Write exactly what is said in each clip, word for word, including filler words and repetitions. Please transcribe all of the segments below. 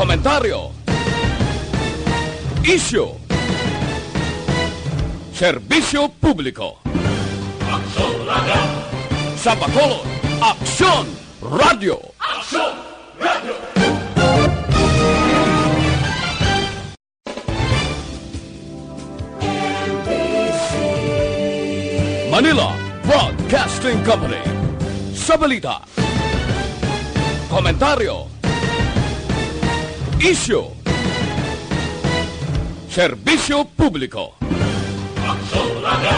Komentaryo. Isyu. Serbisyo publiko. Aksyon Radio. Sa Bacolod, Aksyon Radio. Aksyon Radio. Manila Broadcasting Company. Sa balita, komentaryo, isyu, serbisyo publiko. Aksyon Radio.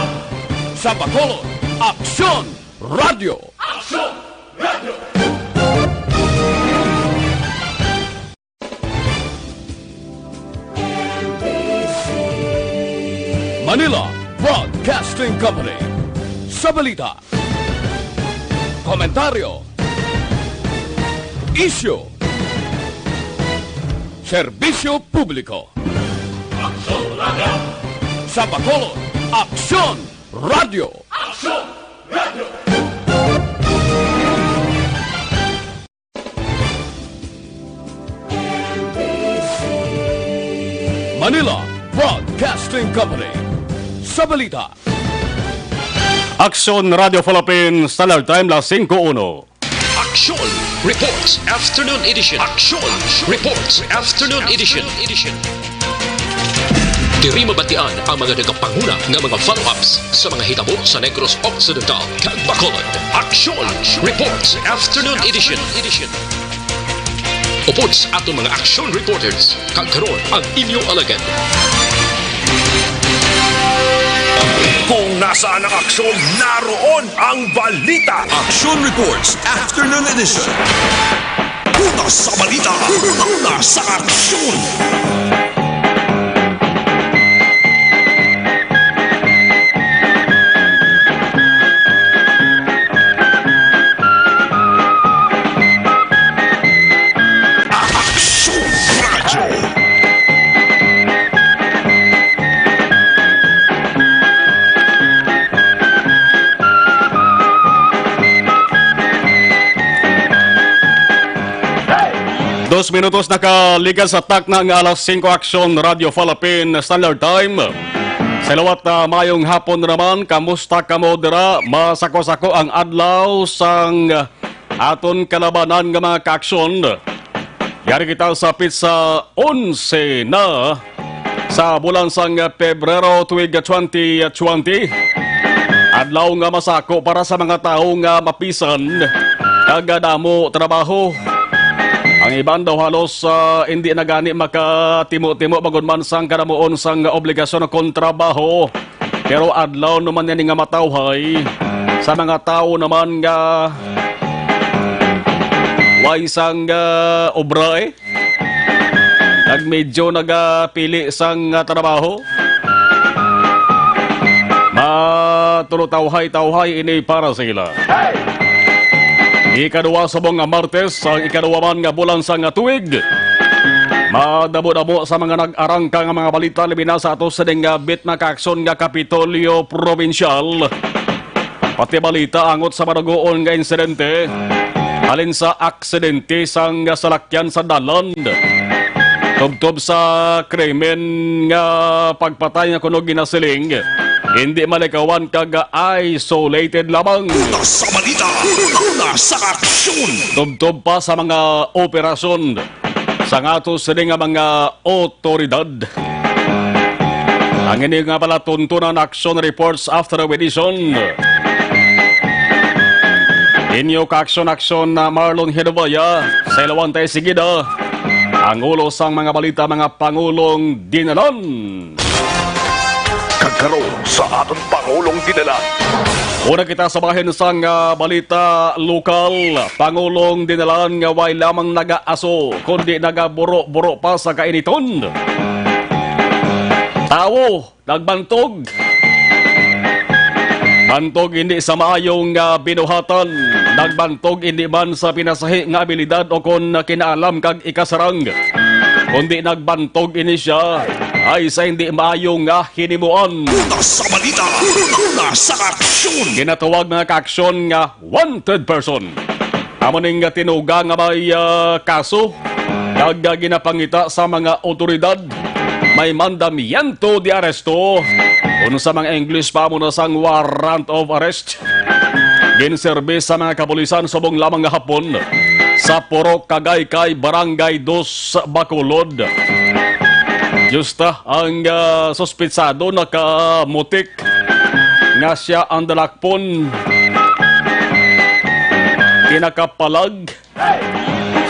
Sa Bacolod, Aksyon Radio. Aksyon Radio. Manila Broadcasting Company. Sa balita, komentaryo, isyu, serbisyo publiko. Aksyon Radio. Sa Bacolod, Aksyon Radio. Aksyon Radio. Manila Broadcasting Company. Sa balita, Aksyon Radio Philippines, Standard Time, las singko uno. Aksyon Reports Afternoon Edition. Aksyon Reports Afternoon Edition. Diri mabatian ang mga nagapanguna nga mga follow-ups sa mga hitabo sa Negros Occidental kag Bacolod. Aksyon Reports Afternoon Edition. Upod sa aton mga aksyon reporters, kag karon ang inyo alagad. Kung nasaan ang aksyon, naroon ang balita. Aksyon Reports Afternoon Edition. Una sa balita, una sa aksyon. Aksyon Radyo. Dos minutos nakalikas sa takna nga alas singko, Aksyon Radio Philippine Standard Time. Sa liwat, ah, mayong hapon naman, kamusta kamo dira? Masako-sako ang adlaw sang aton kalabanan nga mga kaaksyon. Yari kita sa petsa onse na sa bulan sang Pebrero tuig twenty twenty. Adlaw nga masako para sa mga tawo nga mapisan kag damo trabaho. Ang iban daw halos, ah, hindi na gani makatimo-timo bangod man sang kadamuon sang obligasyon kon trabaho. Pero adlaw naman yan nga matawhay sa mga tawo naman nga way sang, ah, obra, eh. Kag medyo nagapili sang, ah, trabaho. Matulotawhay-tawhay ini para sa ila. Ikaduha subong nga Martes, ang ikaduha man nga bulan sang tuig. Madamo-damo sa mga nag-arangka nga mga balita, labi na sa ato sining, ah, bit na kaaksyon nga Kapitolyo Probinsyal. Pati balita angot sa madugoon nga insidente, halin sa aksidente sang salakyan sa dalan, tubtob sa krimen nga pagpatay nga kuno ginasiling hindi malikawan kag isolated lamang. Una sa balita, una sa aksyon. Tubtob pa sa mga operasyon sa ato sini nga mga otoridad. Ang ini nga palatuntunan, Action Reports After Edition. Inyo ka-aksyon-aksyon na Marlon Hedovaya, sa ilawan tay sigida, ang ulo sang mga balita, mga pangulong dinalan. Kag karon sa aton pangulong dinalan. Una kita sa bahin sang, ah, balita lokal. Pangulong dinalan nga way lamang nagaaso, kundi nagaburo-buro pa sa kainiton. Tawo nagbantog. Bantog hindi sa maayong, ah, binuhatan. Nagbantog hindi man sa pinasahi nga abilidad o kon kinaalam kag ikasarang, kundi nagbantog ini siya ay sa hindi maayo nga hinimuan. Una sa balita, una sa aksyon. Ginatawag mga kaaksyon nga wanted person. Amo ning tinuga nga may, ah, kaso. Ag ginapangita sa mga awtoridad, may mandamiento de arresto, o sa mga English pa mo na sang warrant of arrest, ginserbi sa mga kapulisan subong lamang nga hapon sa Purok Kagaycay, Barangay Dos, Bacolod. Justa ang, ah, suspitsado nakamutik nga sia ang dalakpon kinakapalag.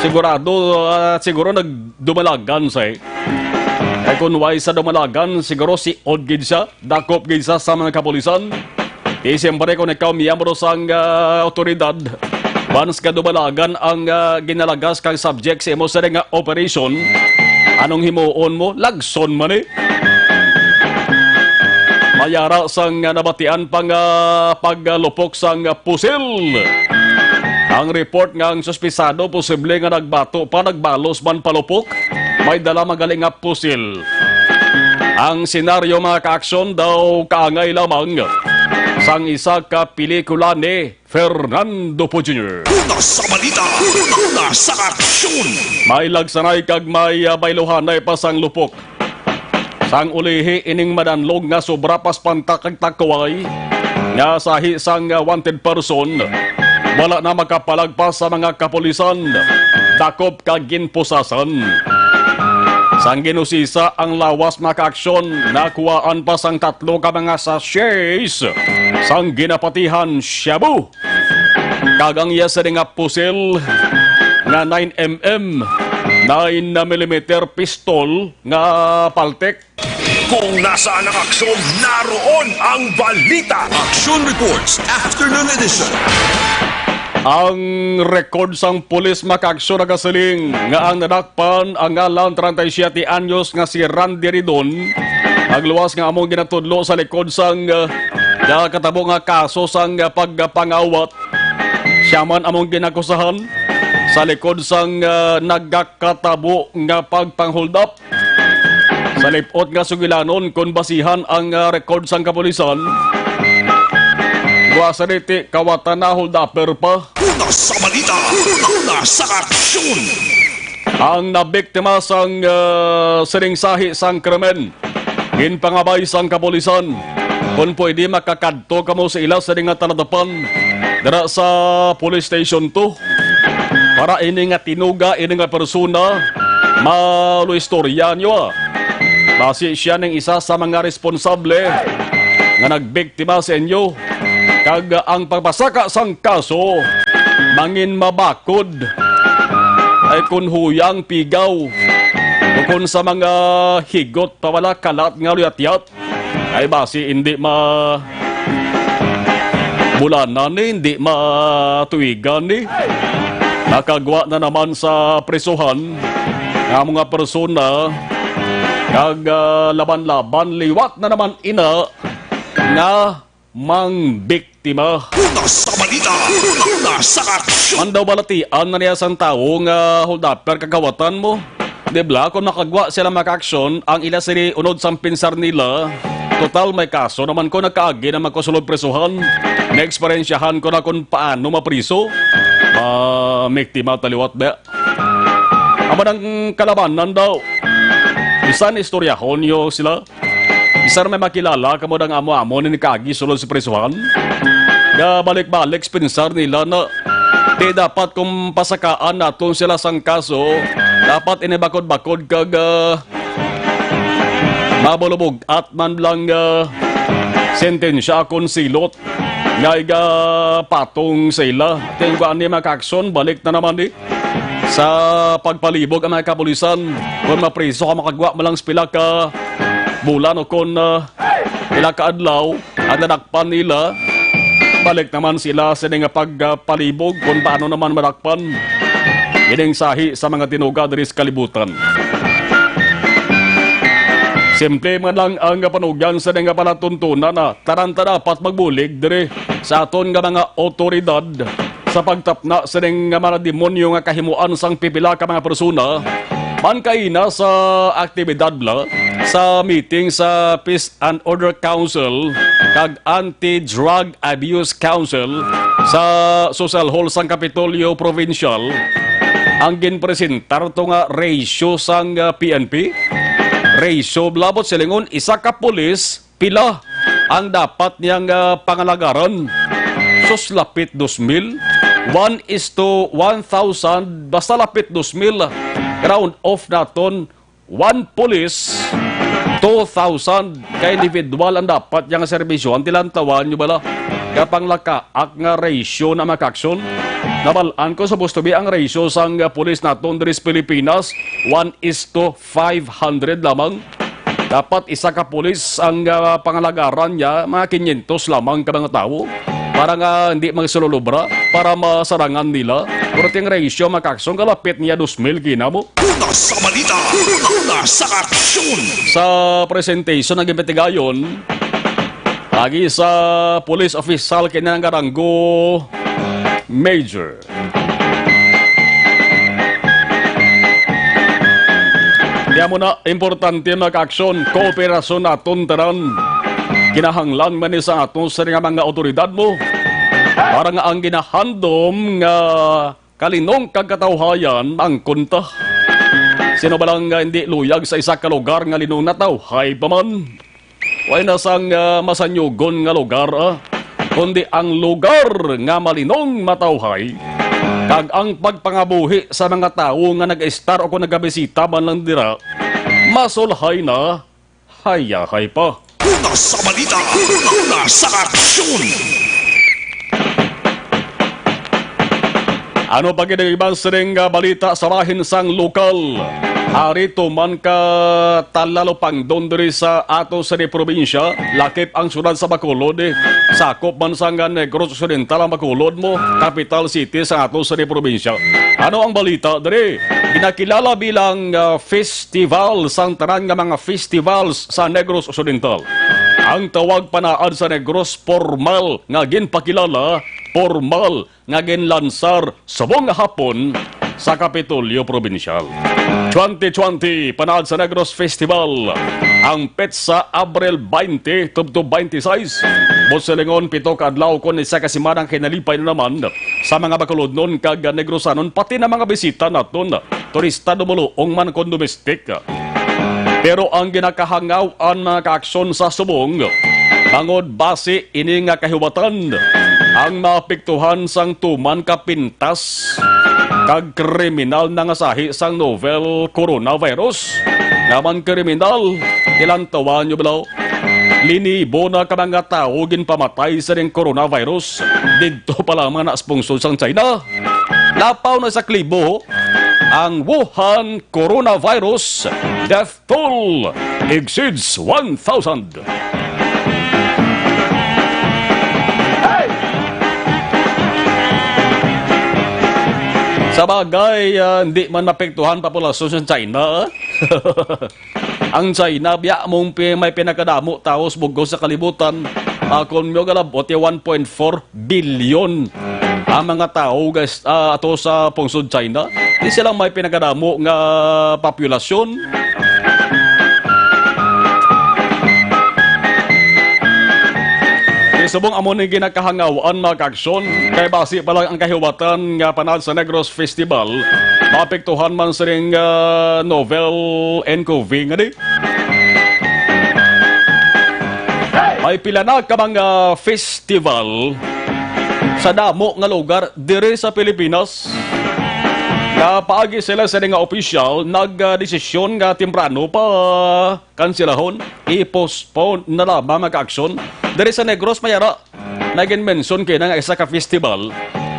Sigurado, ah, siguro nagdumalagan siya, eh. Kay kung way sa dumalagan, siguro si Od gid siya, dakop gid siya sa mga kapulisan. Di siyempre kung ikaw miyembro sang, ah, awtoridad, once ka dumalagan ang, ah, ginalagas kang subject sa imo sa nga operation, anong himuon mo? Lagson man, eh. Mayara sang, ah, nabatian pa nga paglupok sang, ah, pusil. Ang report nga ang suspitsado posible nga nagbato pa, nagbalos man palupok, may dala man gali nga pusil. Ang senaryo, mga kaaksyon, daw kaangay lamang sang isa ka pelikula ni Fernando Poe Junior. Una sa balita, una sa aksyon. May lagsanay kag may, ah, bayluhanay pa sang lupok. Sang ulihi ining madanlog nga sobra pa sa pantak kag takway nga sahi sang, ah, wanted person, wala na makapalagpas sa mga kapulisan, dakop kag ginpusasan. Sang ginusisa ang lawas, mga kaaksyon, nakuhaan pa sang tatlo ka mga sachets sang ginapatihan shabu. Kag ang iya sini nga pusil nga nine M M, nine millimeter pistol nga paltek. Kung nasaan ang aksyon, naroon ang balita. Action Reports, Afternoon Edition. Ang record sang pulis, mga kaaksyon, nagasiling nga ang nadakpan ang ngalan treinta y siete anyos nga si Randy Ridon, nagluwas nga among ginatudlo sa likod sang, uh, nakatabo nga kaso sang, uh, pagpangawat. Siya man among ginakusahan sa likod sang, ah, nagakatabo nga pagpanghuldap. Sa lipot nga sugilanon, kon basihan ang, ah, record sang kapulisan, guwa sa diti, kawatan na, holdaper pa. Una sa balita, una sa aksyon. Ang nabiktima sang, ah, sining sahi sang krimen, ginpangabay sang kapulisan. Kon pwede, makakadto kamo sa ila sa nga taladapan dira sa Police Station two para ini nga tinuga, ini nga persona, maluistorya niyo, ah. Basi siya ning isa sa mga responsable nga nagbiktima sa inyo, kag ang pagpasaka sang kaso mangin mabakod ay kun huyang pigaw o kun sa mga higot pa wala kalat nga luyatyat. Ay basi hindi ma bulanan ni, hindi matuigan ni. Nakagwa na naman sa prisuhan nga mga persona kag, ah, laban-laban liwat na naman ina nga mangbiktima. Una sa balita, una sa aksyon. Andaw balatian na niya sang tawo nga holdaper kakawatan mo. Di bala, kung makagwa sila makaaksyon, ang ila sini unod sang pinsar nila, total may kaso naman ko, nakaagi naman ko sulod prisuhan. Naeksperyensyahan ko na kung paano mapriso. Mamiktima taliwat ba? Amo nang kalabanan daw. Bisan istoryahon niyo sila. Bisan may makilala kamo dang amo-amo ni nakaagi sulod sa prisuhan. Nga balik-balik sa pinsar nila na di dapat kung pasakaan naton sila sang kaso, dapat ini bakod-bakod kag, ah, mabulubog-at man lang, ah, sentensya kon silot nga igapatong sa ila. Tingwa ni makaaksyon, balik na naman ni sa pagpalibog ang mga kapulisan. Kung mapriso ka, makagwa mo lang sa pila ka bulan o kung, ah, pila ka adlaw ang nadakpan nila, balik naman sila sa nga pagpalibog kung paano naman madakpan ining sahi sa mga tinuga diri sa kalibutan. Simple man lang ang panugyan sa nga palatuntunan na tanan ta dapat magbulig diri sa aton nga mga otoridad sa pagtapna sining nga mga demonyo nga kahimuan sang pipila ka mga persona man kaina sa aktibidad bala sa meeting sa Peace and Order Council kag Anti-Drug Abuse Council sa Social Hall sang Kapitolyo Provincial. ang ginpresentar to nga ratio sang, ah, P N P. Ratio, labot silingon, isa ka pulis, pila ang dapat niyang, ah, pangalagaran? Sus, lapit dos mil. One is to one thousand, basta lapit dos mil. Round off naton, one police, two thousand ka individual ang dapat niya nga serbisyohan. Tilantawan nyo bala? Kapanglakaak nga ratio na, mga kaaksyon. Nabal-an ko, supposed to be, ang ratio sang, ah, pulis naton diri sa Pilipinas, one is to five hundred lamang. Dapat isa ka pulis ang, ah, pangalagaran niya, mga quinientos lamang ka mga tawo, para nga hindi magsululubra, para masarangan nila. Pero ting ratio, mga kaaksyon, kalapit niya dos mil kinamo. Una sa balita, una sa aksyon. Sa presentation nga ginpatigayon, agi sa police official kini nga ranggo major. Kaya mo na, importante, mga kaaksyon, kooperasyon naton tanan. Kinahanglan man ni sa aton sa nga mga awtoridad mo para nga ang ginahandom nga kalinong kag katawhayan ang kunta. Sino ba lang nga hindi luyag sa isa ka lugar nga linong natawhay pa man? Way na sang, ah, masanyugon nga lugar, ah, kundi ang lugar nga malinong matawhay, kag ang pagpangabuhi sa mga tawo nga nag-estar o kon nagabisita man lang dira, masulhay na, hayahay pa. Una sa balita, una sa aksyon. Ano pa gid ang iban sining, ah, balita sa bahin sang lokal? Ari tuman ka talalupangdon diri sa ato sa di probinsya, lakip ang syudad sa Bacolod, eh. Sakop man sang, ah, Negros Occidental ang Bacolod mo, capital city sa ato sa di probinsya. Ano ang balita diri? Ginakilala bilang, ah, festival sang tanan nga mga festivals sa Negros Occidental. Ang tawag panaad sa Negros, pormal nga ginpakilala, pormal nga ginlansar subong nga hapon sa Kapitolyo Probinsyal. Twenty twenty, Panaad sa Negros Festival, ang petsa Abril twenty tubtob twenty-six. Buot silingon, pito ka adlaw kon isa ka semana ang kinalipay na naman sa mga Bacolodnon kag Negrosanon, pati na mga bisita naton, turista dumuluong man kon domestic. Pero ang ginakahangaw-an, mga kaaksyon, sa subong, bangod basi ini nga kahiwatan, ang maapektuhan sang tuman ka pintas kag kriminal na nga sahi sang novel coronavirus. Nga man kriminal, tilantawan nyo bala, linibo na ka mga tawo ginpamatay sa ning coronavirus didto pa lamang na sa pungsod sang China. Lapaw na sa klibo ang Wuhan coronavirus death toll exceeds one thousand. Sa bagay, ah, hindi man mapektuhan populasyon sa China, ah. Ang China, biya mong pi-, may pinakadamo tawo sa bugos sa kalibutan. Ah, kung mo galabot, yung one point four bilyon ang mga tawo, guys, ah, ato sa pungsod China. Di sila may pinakadamo nga populasyon. Di subong amo ni ginakahangawan, mga kaaksyon, kay basi pa lang ang kahiwatan nga Panaad sa Negros Festival, maapektuhan man sining, ah, novel N C O V nga di. May pila na ka mga festival sa damo nga lugar diri sa Pilipinas. Napaagi sila sa nga opisyal, nagdesisyon nga temprano pa kansilahon, i-postpone na lamang ang aksyon. Diri sa Negros, may ara, nagin-mention kay na nga isa ka festival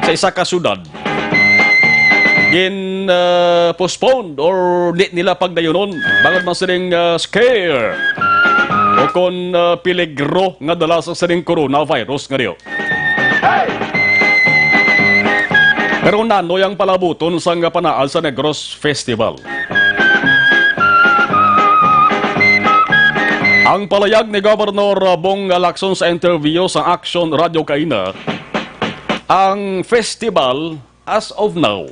sa isa ka syudad. Gin, ah, postponed or di nila pagdayunon bangod man sining, ah, scare o kon, ah, peligro nga dala sa sining coronavirus nga diyo. Pero nanoy ang palabuton sang Panaad sa Negros Festival. Ang palayag ni Governor Bong Lacson sa interview sa Action Radio kaina, ang festival as of now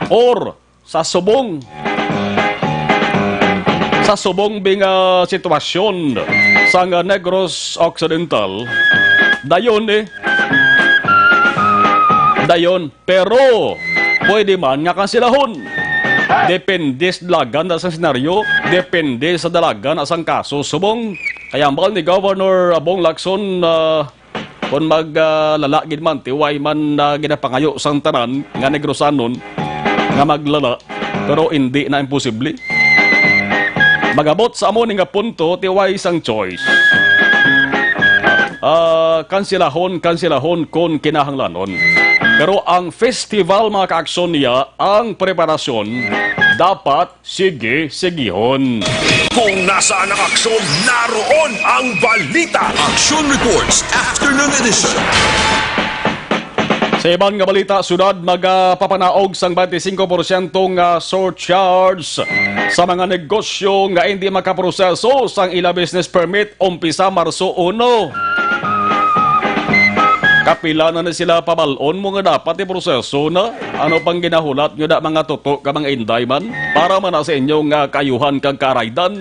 or sa subong, sa subong bing, ah, sitwasyon sa nga Negros Occidental, dayon, eh. Dayon, pero pwede man nga kansilahon. Depende sa dalagan na sang senaryo, depende sa dalagan na sang kaso. Subong, kay hambal ni Governor Bong Lacson, ah, kung mag, ah, lala gid man, tiway man, ah, ginapangayo sang tanan nga Negrosanon nga maglala, pero hindi na imposible. Magabot sa amo ni nga punto, tiway sang choice. Ah, kansilahon, kansilahon kon kinahanglanon. Pero ang festival, mga kaaksyon, niya, ang preparasyon, dapat sige, sigihon. Kung nasaan ang aksyon, naroon ang balita. Action Reports, Afternoon Edition. Sa iban nga balita, syudad magapapanaog sang twenty-five percent nga surcharge sa mga negosyo nga hindi makaproseso sang ila business permit umpisa Marso uno. Kapila na ni sila pabal-on mo nga dapat iproseso na? Ano pang ginahulat nyo da, mga tuto ka mga inday man? Para man na sa inyo nga kaayuhan kag kaaraydan?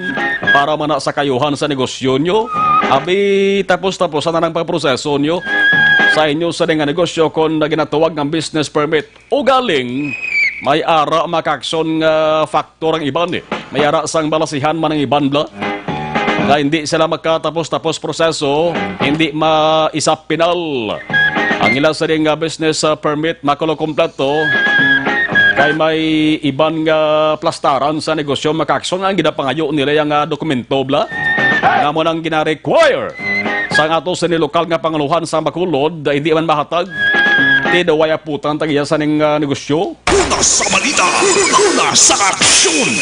Para man na sa kaayuhan sa negosyo nyo? Abi, tapos-tapusan na ng pagproseso nyo sa inyo sa nga negosyo kon ginatawag nga business permit. Ugaling, may ara makakson nga factor ang iban, eh. May ara sang balasihan man ang iban, bla. Nga hindi sila makatapos-tapos proseso, hindi maisap penal ang ila sa nga business, ah, permit makulo kompleto. Kay may iban nga plastaran sa negosyo makakson nga ang ginapangayo nila yung, ah, dokumento, bla. Nga mo nang gina-require sa ato sa ni lokal nga pangulohan sa Bacolod, hindi man mahatag. Ti daw ay aputan tagiya sa ning, ah, negosyo. Una sa balita, una sa aksyon.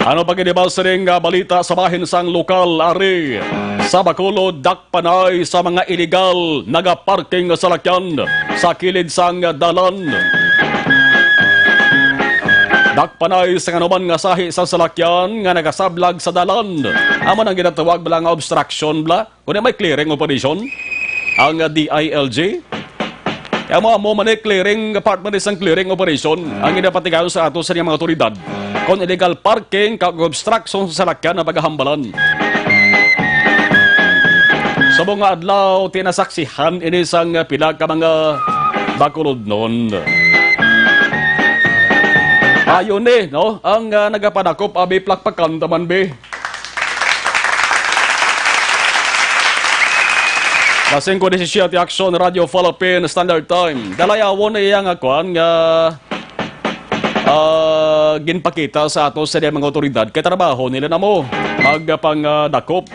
Ano pa gid ba sa ring, ah, balita sa bahin sang lokal, ari sa Bacolod, dakpanay sa mga iligal nagaparking nga salakyan sa kilid sang dalan. Dakpanay sa kanuman nga sahi sa salakyan nga nagasablag sa dalan. Amo nang ginatawag bala nga obstruction, bala. Kung may clearing operation ang, ah, D I L G, kaya mo, amo man eh, clearing, part man isang clearing operation ang ginapatigayon sa ato sa mga otoridad. Kung illegal parking, kag obstruction sa salakyan na paghahambalan. Sa mga adlaw, tinasaksihan ini sang pila ka mga Bacolodnon. Ayon eh, no? Ang, ah, nagapadakop, abi, plakpakan taman, be. Las singko disisiete, Aksyon, Radyo Philippine Standard Time. Dalayawon na iya nga kwan nga, ah, ginpakita sa ato sa mga otoridad. Kay trabaho nila na mo. Magpang, ah, dakop.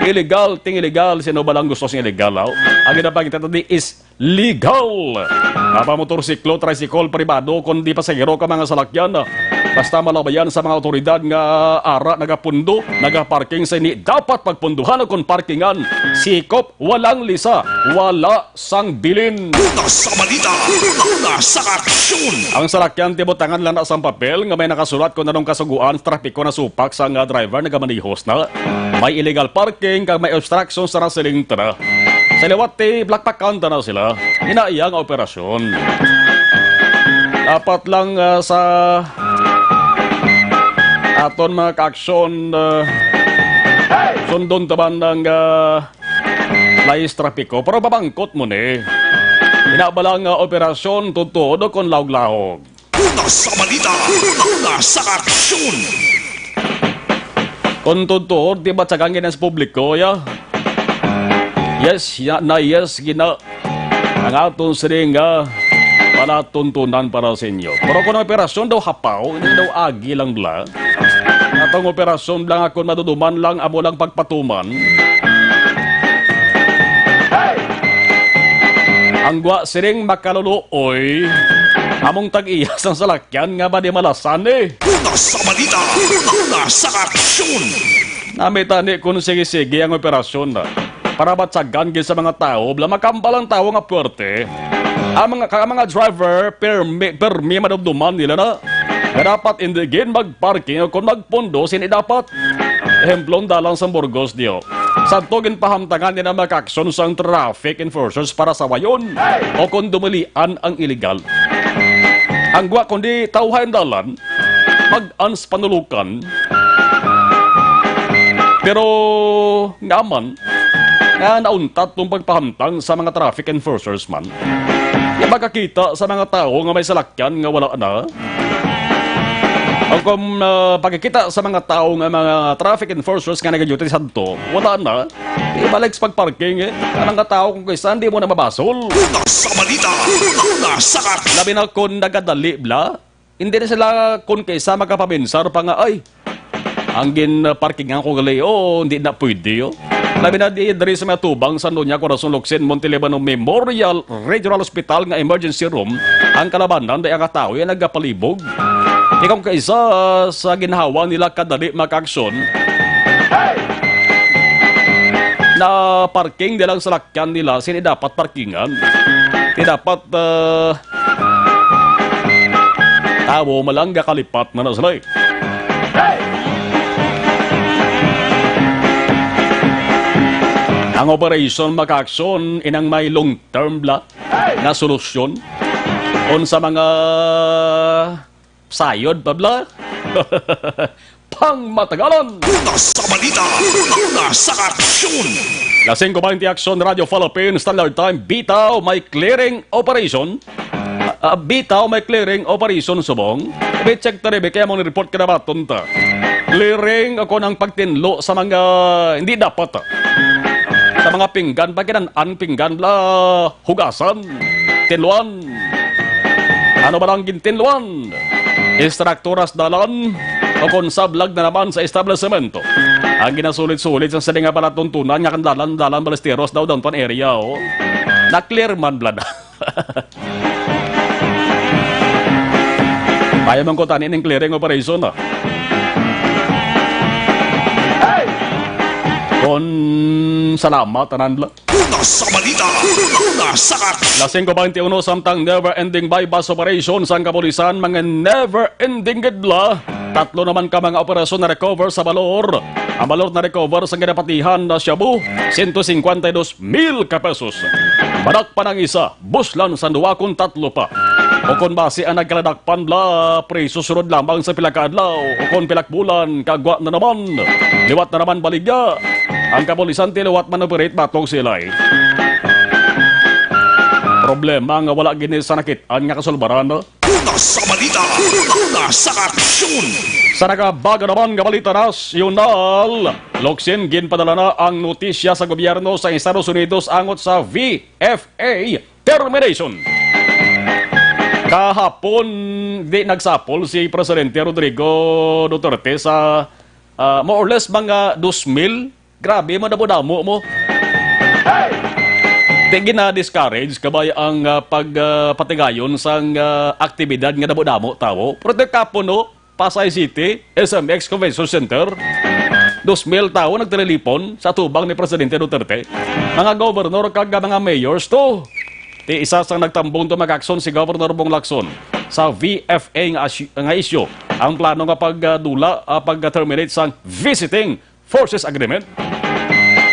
Illegal, ting illegal. Sino ba lang gusto sing illegal, aw? Ang ginapakita natin is legal. Nga pa motorsiklo, tricycle, pribado, kundi pasahero ka mga salakyan. Basta malabayan sa mga otoridad nga ara nagapundo, nagaparking sa ini, dapat pagpunduhan o kung parkingan. Sikop, walang lisa, wala sang bilin. Una sa balita, una sa aksyon. Ang salakyan, tibutangan lang na sang papel nga may nakasulat kung anong kasuguan, trapiko na supak sa nga driver nagamanihos na. May illegal parking, kag may obstruction sa nasiling tana. Sa liwat, ti, plakpakan ta na sila. Ina iya nga operasyon. Dapat lang, ah, sa aton mga kaaksyon, ah, sundon taban ng, ah, layis trapiko. Pero babangkot mo ni. Ina ba lang nga operasyon, tutuod o kung lahog-lahog? Una sa balita, una sa aksyon. Kung tutuod, di ba tsagang gina sa publiko, ya? Yes, ya, na yes, gina. Ang aton sining nga palatuntunan para sa inyo. Pero kung ang operasyon daw hapaw, hindi daw agi lang bla. Atong operasyon lang, akon maduduman lang, amo lang pagpatuman. Ang gwa sining makaluluoy, among tag-iya sang salakyan nga ba di malasan eh. Una sa balita, una sa aksyon. Namitani kung sige-sige ang operasyon na para batsagan gid sa mga tawo, bla, makambal ang tawo nga puwerte. Ang mga, ang mga driver, permi, permi madumduman nila na nga dapat hindi gid magparking o kung magpundo, sini dapat. Ehemplo, ang dalan sa Burgos, diyo. Sa to, ginpahamtangan nila makaaksyon sang traffic enforcers para sawayon o kung dumilian ang illegal. Ang gwa, kundi tawhay ang dalan, pag-ans panulukan. Pero nga man, nga nauntat tong pagpahamtang sa mga traffic enforcers man. Di pagkakita sa mga tawo nga may salakyan nga wala na. O kung, ah, pagkakita sa mga tawo nga mga traffic enforcers nga nagaduty sadto, wala na. Ibalik sa pagparking, eh. Ang mga tawo kung kaisan, di mo na mabasol. Una sa balita, una sa aksyon. Labi na kung nagadali bla, hindi na sila kung kaisan makapaminsar pa nga, "Ay, ang gin-parkingan ko gali, oh, hindi na pwede, oh." Labi na di diri sa may atubang sa Doña Corazon Locsin Montelibano Memorial Regional Hospital nga emergency room, ang kalabanan di ang katawo nga nagapalibog. Ikaw kaisa sa ginhawa nila kadali makaaksyon na parking nilang salakyan nila, sini dapat parkingan. Di dapat, ah, tawo malangga kalipat na na sila, eh. Ang operasyon makaaksyon inang may long term bla nga solusyon. Unsa mga sayod pa bla? Pangmatagalan. Una sa balita, una sa aksyon. Las singko baynte, Aksyon Radio Philippines Standard Time, bitaw may clearing operation. Ah, ah, bitaw may clearing operation subong. Be-check ta, be, kaya mo ni report ka na ba, tonta? Clearing ako ng pagtinlo sa mga hindi dapat, ah. Sa mga pinggan, pagkinan-an pinggan, bla, hugasan, tinluan. Ano ba lang gintinluan? Istrukturas dalan o kon sablag na naman sa establishmento. Ang ginasulit-sulit sa sini nga palatuntunan nga kan dalan-dalan balisteros daw downtown area, oh. Na-clear man, bla, na. Kaya man ko tani ning clearing operation, ah. Kon salamat, tanan la. Una sa balita, una sa aksyon. Las singko baynte uno, samtang never-ending buy-bust operation sang kapulisan, mga never-ending gid la. Tatlo naman ka mga operasyon na recover sa balor. Ang balor na recover sa ginapatihan na shabu, siyento singkwenta y dos mil ka pesos. Badak pa ng isa, buslan sa duwa kon tatlo pa. O kon basi ang nagkaladakpan la, priso sunod lamang sa pila ka adlaw, o kon pila ka bulan, kagwa na naman. Liwat na naman baligya. Ang kapulisan ti liwat man operate batok sila, eh. Problema nga wala gini sa nakit-an nga kasulbaran, no? Una sa balita, una sa aksyon. Sa nakabaga naman nga balita nasyonal, Loksin, ginpadala na ang notisya sa gobyerno sa Estados Unidos angot sa V F A termination. Kahapon, di nagsapol si Presidente Rodrigo Duterte sa, ah, more or less mga dos mil. Grabe mo, damo-damo mo. Di gina-discourage kabay ang, ah, pag, ah, patigayon sang, ah, aktibidad nga damo-damo tawo. Pero di kapon, no? Pasay City, S M X Convention Center. Dos mil tawo nagtililipon sa atubang ni Presidente Duterte. Mga gobernador kag mga mayors to. Ti isa sang nagtambong to makaaksyon si Governor Bong Lacson sa V F A nga asy-, nga isyu. Ang plano nga pagdula, ah, pag-terminate sang visiting forces agreement.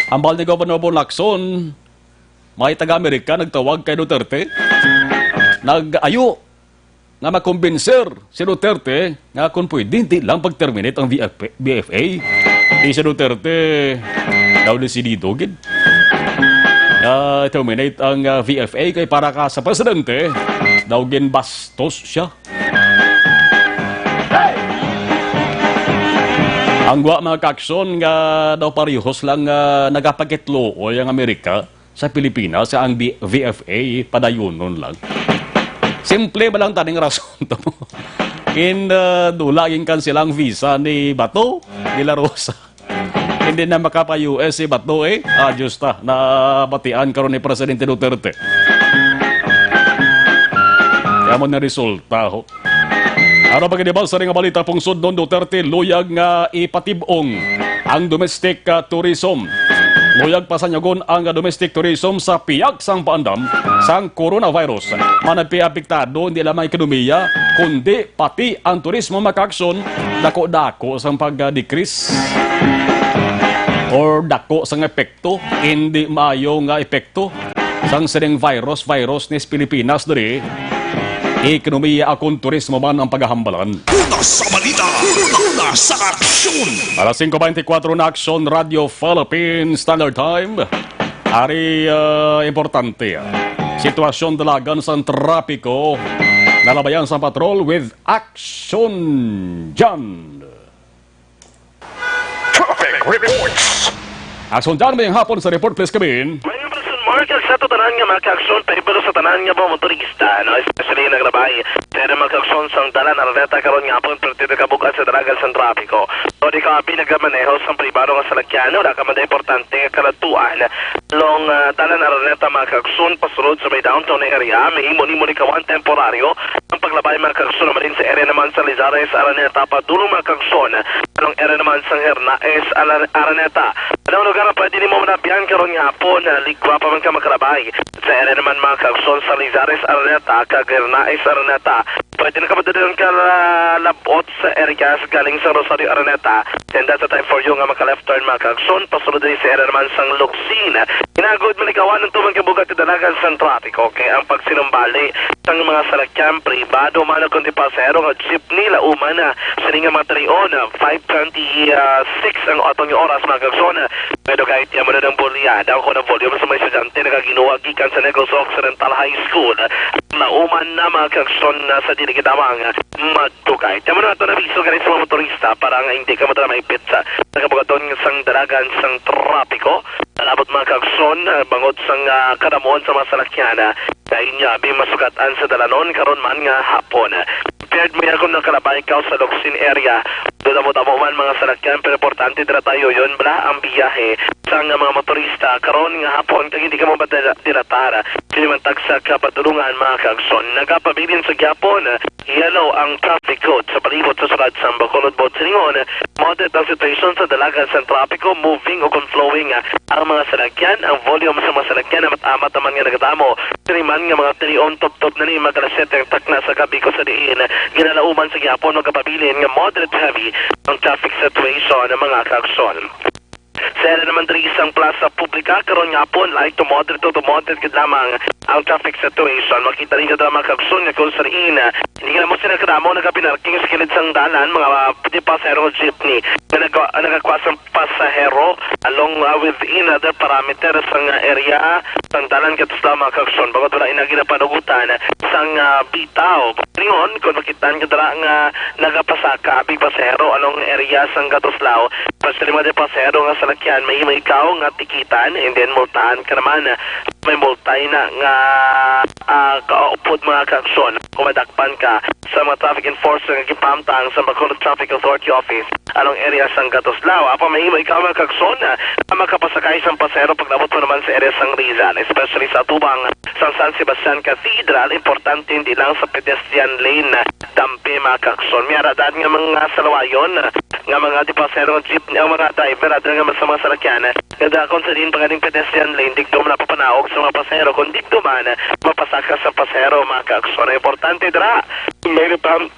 Ambal ni Governor Bong Lacson, may taga-Amerika nagtawag kay Duterte. Nag-ayo nga makumbinser si Duterte nga kung pwede, hindi lang pag-terminate ang V F A, V F A. Di si Duterte daw desidido gid nga terminate ang, ah, V F A kay para ka sa presidente, daw ginbastos siya. Ang gwa, mga kaaksyon, nga daw parehos lang nga nagapakitluoy ang Amerika sa Pilipinas, sa ang B-, V F A, padayunon lang. Simple ba lang taning rason to? In, uh, dula, ginkansela ang visa ni Bato de la Rosa. Hindi na makapa-U S si Bato, eh. Ah, Diyos ta, nabatian karon ni Presidente Duterte. Kaya mo na resulta, ho. Ano pa gid ba sa nga balita, pungsod, non Duterte luyag nga ipatib-ong ang domestic, ah, tourism. Luyag pasanyagon ang domestic tourism sa pihak sang paandam sang coronavirus. Managpi apektado hindi lamang ekonomiya, kundi pati ang turismo, mga kaaksyon, dako-dako sang pag-decrease or dako sang epekto, hindi maayo nga epekto sang sining virus, virus ni Pilipinas diri. Ekonomiya akon turismo man ang pagahambalan. Una sa balita, una sa aksyon. Alas singko beintikwatro na, Aksyon Radio Philippines Standard Time. Ari, ah, importante, ah. Sitwasyon dalagan sang trapiko. Nalabayan sang patrol with Action John. Traffic reports. Action John, mayang hapon sa report, please come in. May person mark sa tanan nga mga kaaksyon, pero sa tanan nga mga motorista, no? Especially naglabay. Pero mga kaaksyon sang dalan Araneta karon nga hapon, pero tito kabugat sa dalagan sang trapiko. O di ka abi nagamaneho sang pribado nga salakyan, wala ka man importante nga kalatuan. Long ah, dalan Araneta mga kaaksyon, pasulod sa may downtown area, mahimo nimo likawan temporaryo ang paglabay mga kaaksyon naman sa area naman sa Lizares Araneta, padulong mga kaaksyon, anong area naman sa Hernaes Ala- Araneta. Anong lugar ang pwede nimo manabihan karon nga hapon? Ah, Ligwa pa man ka makalabay. Sa area naman mga kaaksyon sa Lizares Araneta kag Hernaes Araneta, pwede na ka madulong ka ah, labot sa area galing sa Rosario Araneta. And that's a time for you nga maka-left turn mga kaaksyon. Pasulod diri sa area naman sang Locsin. Hinagod malikawan ang tuman kabugat dalagan sang trapiko. Okay, ang pagsinumbali sang mga salakyan pribado man kundi pasahero nga jeepney lauman na sini nga mga talion. Five twenty-six ang atong oras mga kaaksyon. Pero kahit yan mo na ng bulya, daw ko na volume sa mga estudyante nagaginuwa gikan sa Negros Occidental High School. Nauman na mga kaaksyon na sa dili kita mga madugay. Tama na ito na biso galing sa mga motorista para nga hindi ka madala maipit sa nakabugaton sang dalagan sang trapiko. Talabot mga kaaksyon, ah, bangod sang ah, kadamuon sa mga salakyan, ah, dahil niya abi masugatan sa dalanon karon man nga hapon. Prepared mo yan kung nakalabay ka sa Locsin area. Damo-damo man mga salakyan, pero importante dira tayo yun, bala, ang biyahe sang mga motorista karon nga hapon kag hindi ka mo madala- dilatar. Sini man tagsa ka padulungan mga kaaksyon. Nagapabilin sa gyapon, yellow ang traffic code sa palibot sa sulod sang Bacolod, Botsilingon. Moderate ang situation sa dalagan sang trapiko, moving o kon flowing ang mga salakyan. Ang volume sa mga salakyan amat-amat naman nga nagadamo. Sini man nga mga talion tubtob na ni mga alas siyete ang takna sa gabi ko sa diin ginalauman sa gihapon magapabilin nga moderate heavy ang traffic situation ng mga kaaksyon. Sa area naman diri sang Plaza Publica karon nga hapon, light to moderate to, to moderate gid lamang ang traffic situation. Makita ninyo dira mga kaaksyon nga kung sa diin, ah, hindi na mo sila kadamo nagapinarking sa kilid sang dalan, mga, ah, di pasahero nga jeepney nga nag- nagakuha sang pasahero along, ah, within other parameters sang, ah, area sang dalan. Katos lang mga kaaksyon, bangod wala ina ginapanugutan sang, ah, bitaw. Ingon, kung makita nyo dira nga nagapasaka abi pasahero along area sang Gatuslao, especially mga pasahero nga salakyan, mahimo ikaw nga tikitan and then multahan ka naman. May multay na nga ah, kaupod mga kaaksyon kung madakpan ka sa mga traffic enforcer nga gipahamtang sa Bacolod Traffic Authority Office along area sang Gatuslao. Apan mahimo ikaw mga kaaksyon, ah, makapasakay sang pasahero paglabot mo naman sa area sang Rizal, especially sa atubang sang San Sebastian Cathedral. Importante hindi lang sa pedestrian lane, dampi mga kaaksyon. May ara daan nga mga salawayon, ah, nga mga di pasahero nga jeepney, ang mga driver, adra nga sa mga salakyan, ah, nga dakon sa diin pa ganing pedestrian lane, digdo man napapanaog sa mga pasahero, kung digdo man, mapasaka sa pasahero, mga kaaksyon. Ang importante dira, may napam-,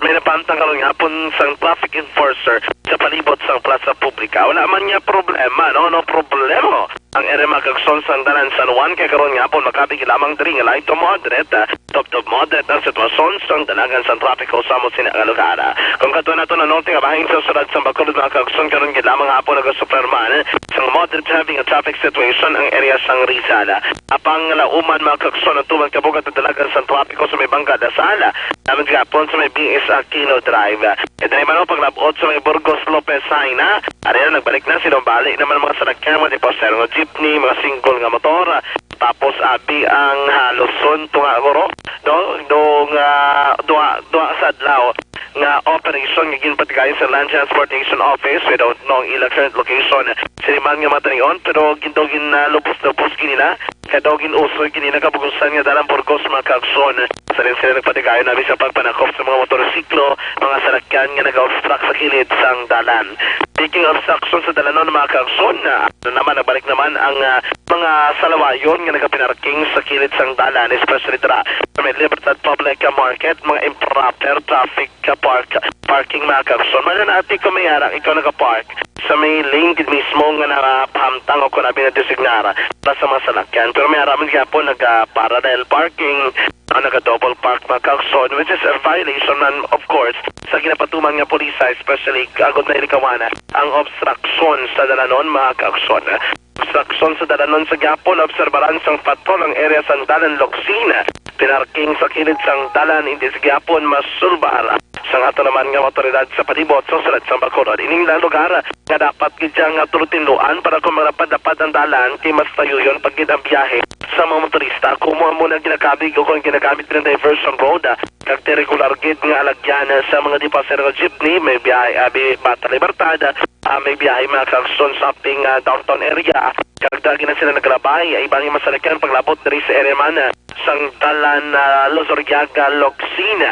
may napamtang karon nga hapon sang traffic enforcer sa palibot sang Plaza Publica. Wala man niya problema, no? No problema. Ang area mga kaaksyon sang dalan San Juan kay karon nga hapon makabig lamang diri nga light to moderate, ah, tubtob moderate ang sitwasyon sang dalagan sang trapiko sa amo sina nga lugar. Kung kadto nato na norte nga bahin sa syudad sang Bacolod mga kaaksyon, karon gid lamang hapon nagasuperman sang moderate heavy nga traffic situation ang area sang Rizal. Apang lauman mga kaaksyon ang tuman kabugat ang dalagan sang trapiko sa may Bangga Dasal, naman gihapon sa may B S Aquino Drive. Ito naman ang paglabot sa may Burgos Lopez Jaena. Ari na, nagbalik na, sinumbali naman ang mga salakyan, mga di pasahero nga jeepney, mga single nga motor. Tapos abi ang haluson tunga guro, no? Dong ah, duha, duha sa adlaw nga operation nga ginpatigayon sa Land Transportation Office without knowing ila current location. Sini man nga matanion, pero gin-, daw ginalubos-lubos ginila, kaya daw gin-usoy ginila kabugusan nga dalang Burgos mga kaaksyon. Sa rin sila nagpatigayon na sa pagpanakop sa mga motorsiklo, mga salakyan nga nag-obstruct sa kilid sang dalan. Speaking of obstruction sa dalanon mga kaaksyon, ah, ano naman, nagbalik naman ang ah, mga salawayon nga nagapinarking sa kilid sang dalan, especially dira sa may Libertad Public Market, mga improper traffic ka park, parking mga kaaksyon. Mananati kung may ara ikaw nagapark sa may lane gid mismo nga napahamtang o kung abi na designar para sa mga salakyan. Pero may ara man gyapon naga-parallel parking, ah, naga-double park mga kaaksyon, which is a violation, and of course, sa ginapatuman nga pulisa, especially agod na ilikawan ang obstruction sa dalanon mga kaaksyon. Obstruction sa dalanon sa gihapon, obserbaran sang patrol ang area sang dalan Locsin. Pinarking sa kilid sang dalan, indi sa gihapon masulbar. Sang ato naman nga awtoridad sa palibot sa sulod sang Bacolod, ining lang lugar nga dapat gid siya nga turutinluan para kung malapad-lapad ang dalan, kay mas layuyon pa gid ang biyahe sa mga motorista. Kung amo na ginakabig o kung ginagamit nga diversion road, kag ti regular gid nga alagyan sa mga di pasahero nga jeepney, may biyahe abi Bata Libertad, ah, may biyahe mga kaagsoon sa aping, ah, downtown area. Kag dagi na sila naglabay, ay iban nga masalakyan paglabot diri sa area man, ah, sang dalan, ah, Luzuriaga, Locsin.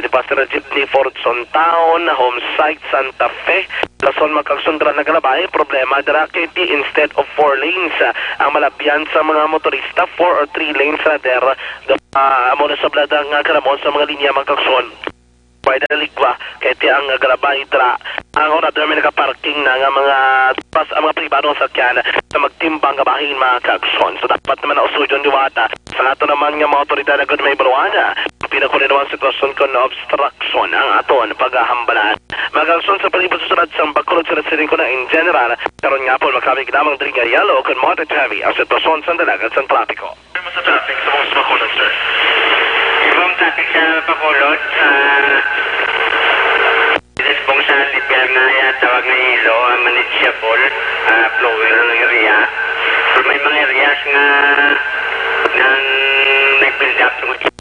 Di pasahero jeepney, Fortune Town, Home Site, Santa Fe. Lason mga kaagsoon dira naglabay, problema dira kay di instead of four lanes, ah, ang malabyan sa mga motorista, four or three lanes rather. Ah, amo na sa balada nga kanamo sa mga linya mga kaagsoon. Pwede na ligwa, kay ti ang galabay dira. Ang una dira may nakaparking na nga mga bus, ang mga pribado nga sakyan sa magtimbang nga bahin, mga kaagsoon. So, dapat naman na usudyon liwata. Sa ato naman nga mga otoridad, agud may baruan, pinakunin naman ang sitwasyon kon obstruction ang aton paghahambalan. Mga kaagsoon, sa palibot sa sulod sang Bacolod City, ko na in general, karon nga po, makabig lamang diri nga yellow kon moderate heavy ang sitwasyon sa dalagan sang trapiko. Sa traffic sa Bacolod, sir. From traffic sa Bacolod, ah, subong sa Liberna, ya, tawag nga yellow, ah, manageable, ah, flowing ang area. Pero may mga areas nga nang nag-build up.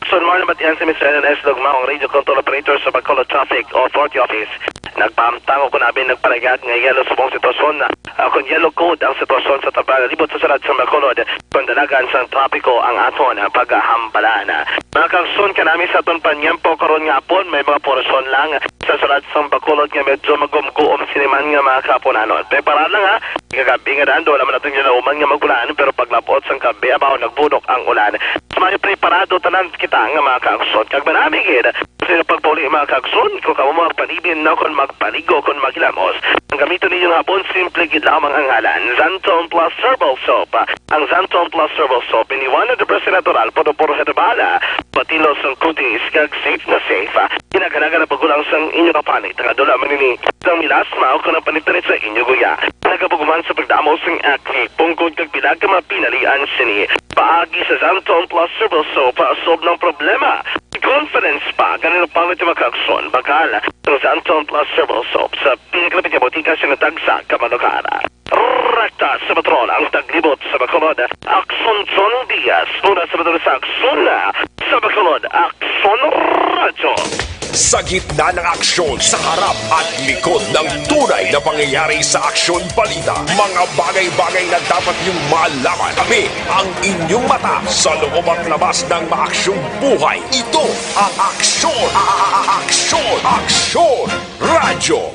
So, mo nabatian si Mister N N S Lugmao, ang radio control operator sa Bacolod Traffic Authority Office. Nagpahamtang o kunabi nagpalagad nga yellow subong sitwasyon, ah, kon yellow code ang sitwasyon sa tabang libot sa sulod sang Bacolod, kon dalagan sang trapiko ang aton paghambalan. Mga kaagsoon, kanami sa aton panyempo karon nga hapon, may mga porasyon lang sa sulod sang Bacolod nga medyo magumguom sini man nga mga kahaponanon. Preparar lang, ha, kagabi nga daan, wala man naton ginauman nga mag-ulan, pero paglabot sang gabi, abaw, nagbunok ang ulan. Mas maayo preparado tanan kita nga mga kaagsoon. Kag manami gid, sa pagpauli, mga kaagsoon, kung kamo magpanibin na kon magpaligo, kon maghilamos, ang gamiton ninyo nga sabon, simple gid lamang ang ngalan, Xanthone Plus Herbal Soap. Ang Xanthone Plus Herbal Soap, ini one hundred percent natural, puro-puro herbal, patilo sang kutis, kag safe na safe. Kinahanglan nga pagulang sang inyo kapalit, nga dula man ini sang milasma o kon ang panit-panit sa inyo guya. Nagabuguman sa pagdamo sang acne, pungkod kag pila ka mga pinalian sini. Paagi sa Xanthone Plus Herbal Soap, solve ng problema. Confidence pa, ganun ang pangit yung mga kaagsoon. Bakal, ang Xanthone Plus Herbal Soap sa pinakalapit nga botika sa natagsa ka mga lugar. Rekta sa patrol ang taglibot sa Bacolod, Aksyon John Diaz, una sa patrol sa Aksyon sa Bacolod, Aksyon Radyo. Sa gitna ng aksyon, sa harap at likod ng tunay na pangyayari sa Aksyon Balita, mga bagay-bagay na dapat niyong malaman. Kami ang inyong mata sa loob at labas ng maaksyong buhay. Ito ang Aksyon, a-, a-, a-, Aksyon, Aksyon Radyo.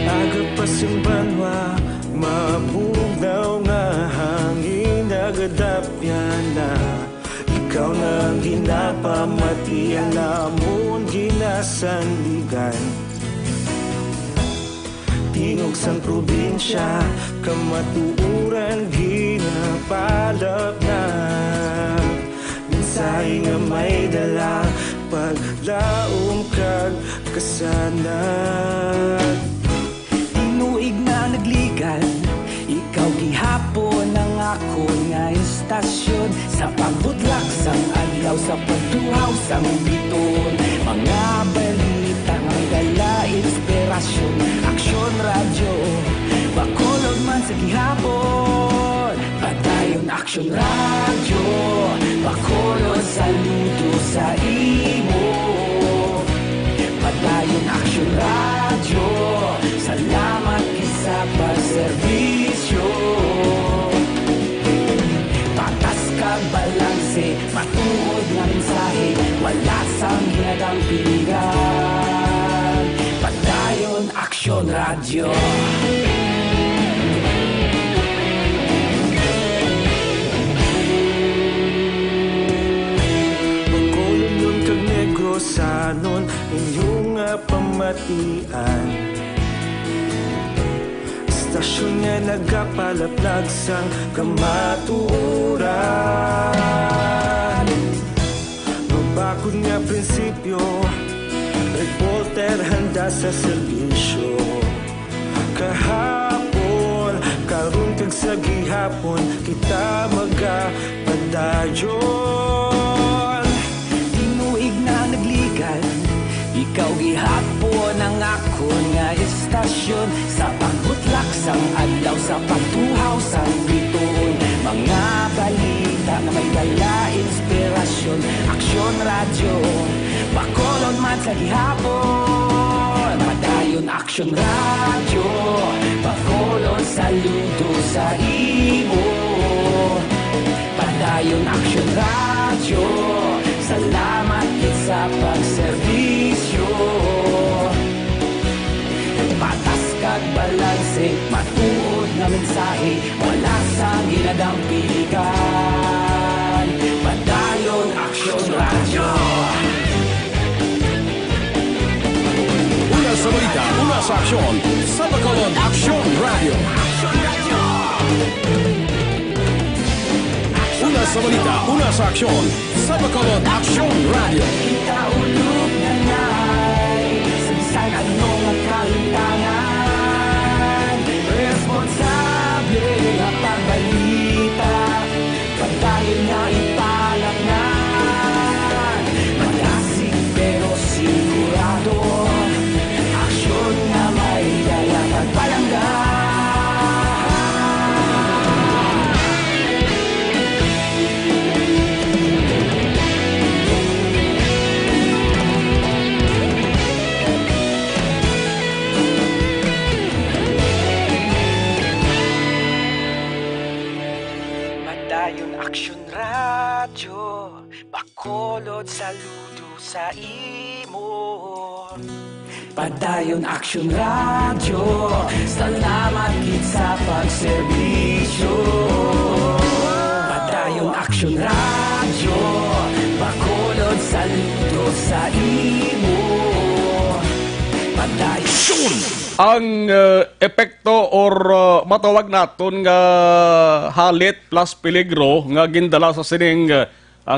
Aga pa sing banwa, mabugnaw nga hangin, nagadapyan na. Ikaw na ang ginapamati, ang amon ginasandigan. Tingog sang probinsya, kamatuoran ginapalapnag. Mensahe nga may dala, paglaom kag kasanag. Tinuig na nagligan, ikaw gihapon ang akon nga istasyon. Sa pagbutlak sang adlaw, sa pagtuhaw sang bituon, mga balita nga may dala inspirasyon. Aksyon Radyo, Bacolod man sa gihapon. Aksyon Radyo, Bacolod, saludo sa imo. Padayon Aksyon Radyo, salamat gid sa pagserbisyo. Patas kag balanse, matuod nga mensahe, wala sang ginadampigan. Padayon Aksyon Radyo. Bacolodnon kag Negrosanon, inyo nga pamatian. Istasyon nga nagapalaplag sang kamatuoran. Mabakod nga prinsipyo, reporter handa sa serbisyo. Kahapon, karon kag sa gihapon, kita magapadayon. Tinuig na nagligan, ikaw gihapon ang akon nga istasyon. Sa pagbutlak sang adlaw, sa pagtuhaw sang bituon, mga balita nga may dala inspirasyon. Aksyon Radyo, Bacolod man sa gihapon. Padayon Aksyon Radyo, Bacolod, saludo sa imo. Padayon Aksyon Radyo, salamat gid sa pagserbisyo. Patas kag balanse, matuod nga mensahe, wala sang ginadampigan. Padayon Aksyon Radyo. Una sa balita, una sa aksyon, sa Bacolod Aksyon Radyo. Una sa balita, una sa aksyon, sa Bacolod Aksyon Radyo. Kita ulog na nay, sa bisan ano nga kalintangan, responsable nga pagbalita, padayon nga ipalatnan. Malasig pero sigurado, aksyon nga may dala kag palangga. Padayon Aksyon Radyo, Bacolod, saludo sa imo. Padayon Aksyon Radyo, salamat gid sa pagserbisyo. Padayon Aksyon Radyo, Bacolod, saludo sa imo. Padayon. Aksyon! Ang, uh, epekto or, uh, matawag naton nga halit plus peligro nga gindala sa sining, uh,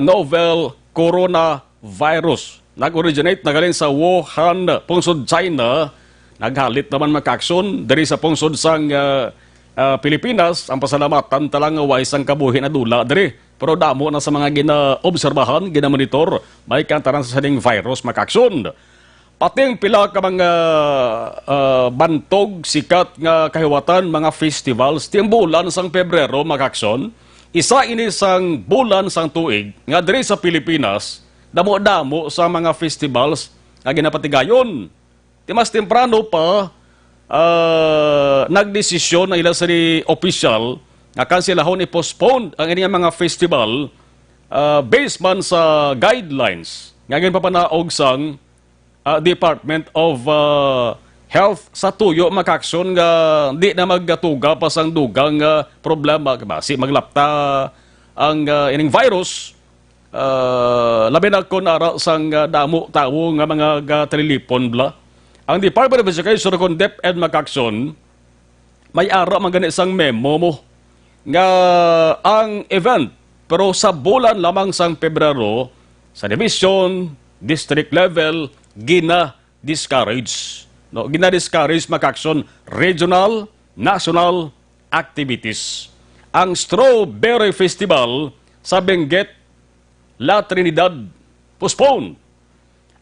novel coronavirus. Nag-originate na galing sa Wuhan, pungsod China. Naghalit naman, mga kaaksyon, diri sa pungsod sang, ah, ah, Pilipinas. Ang pasalamatan ta lang nga way sang kabuhi na dula diri. Pero damo na sa mga ginaobserbahan, ginamonitor, may kantaran sa sining virus, mga kaaksyon. Pati ang pila ka mga, ah, bantog, sikat nga kahiwatan, mga festivals, ti ang bulan sang Pebrero, mga kaaksyon. Isa ini sang bulan sang tuig nga diri sa Pilipinas, damo-damo sa mga festivals nga ginapatigayon. Ti mas temprano pa, ah, nagdesisyon ang ila sini opisyal nga kansilahon, i-postpone ang ining mga festival, ah, based man sa guidelines nga ginpapanaog sang, ah, Department of, ah, Health sa tuyo, mga kaaksyon, nga di na magatuga pa sang dugang, ah, problema, basi maglapta ang, ah, ining virus. Ah, labi na kon ara sang, ah, damo tawo nga mga gatalilipon bala. Ang Department of Education kon DepEd, mga kaaksyon, may ara man gani sang memo mo nga ang event, pero sa bulan lamang sang Pebrero, sa division, district level, gina-discourage. No? Gina-discourage, mga kaaksyon, regional, national activities. Ang Strawberry Festival sa Benguet, La Trinidad, postpone.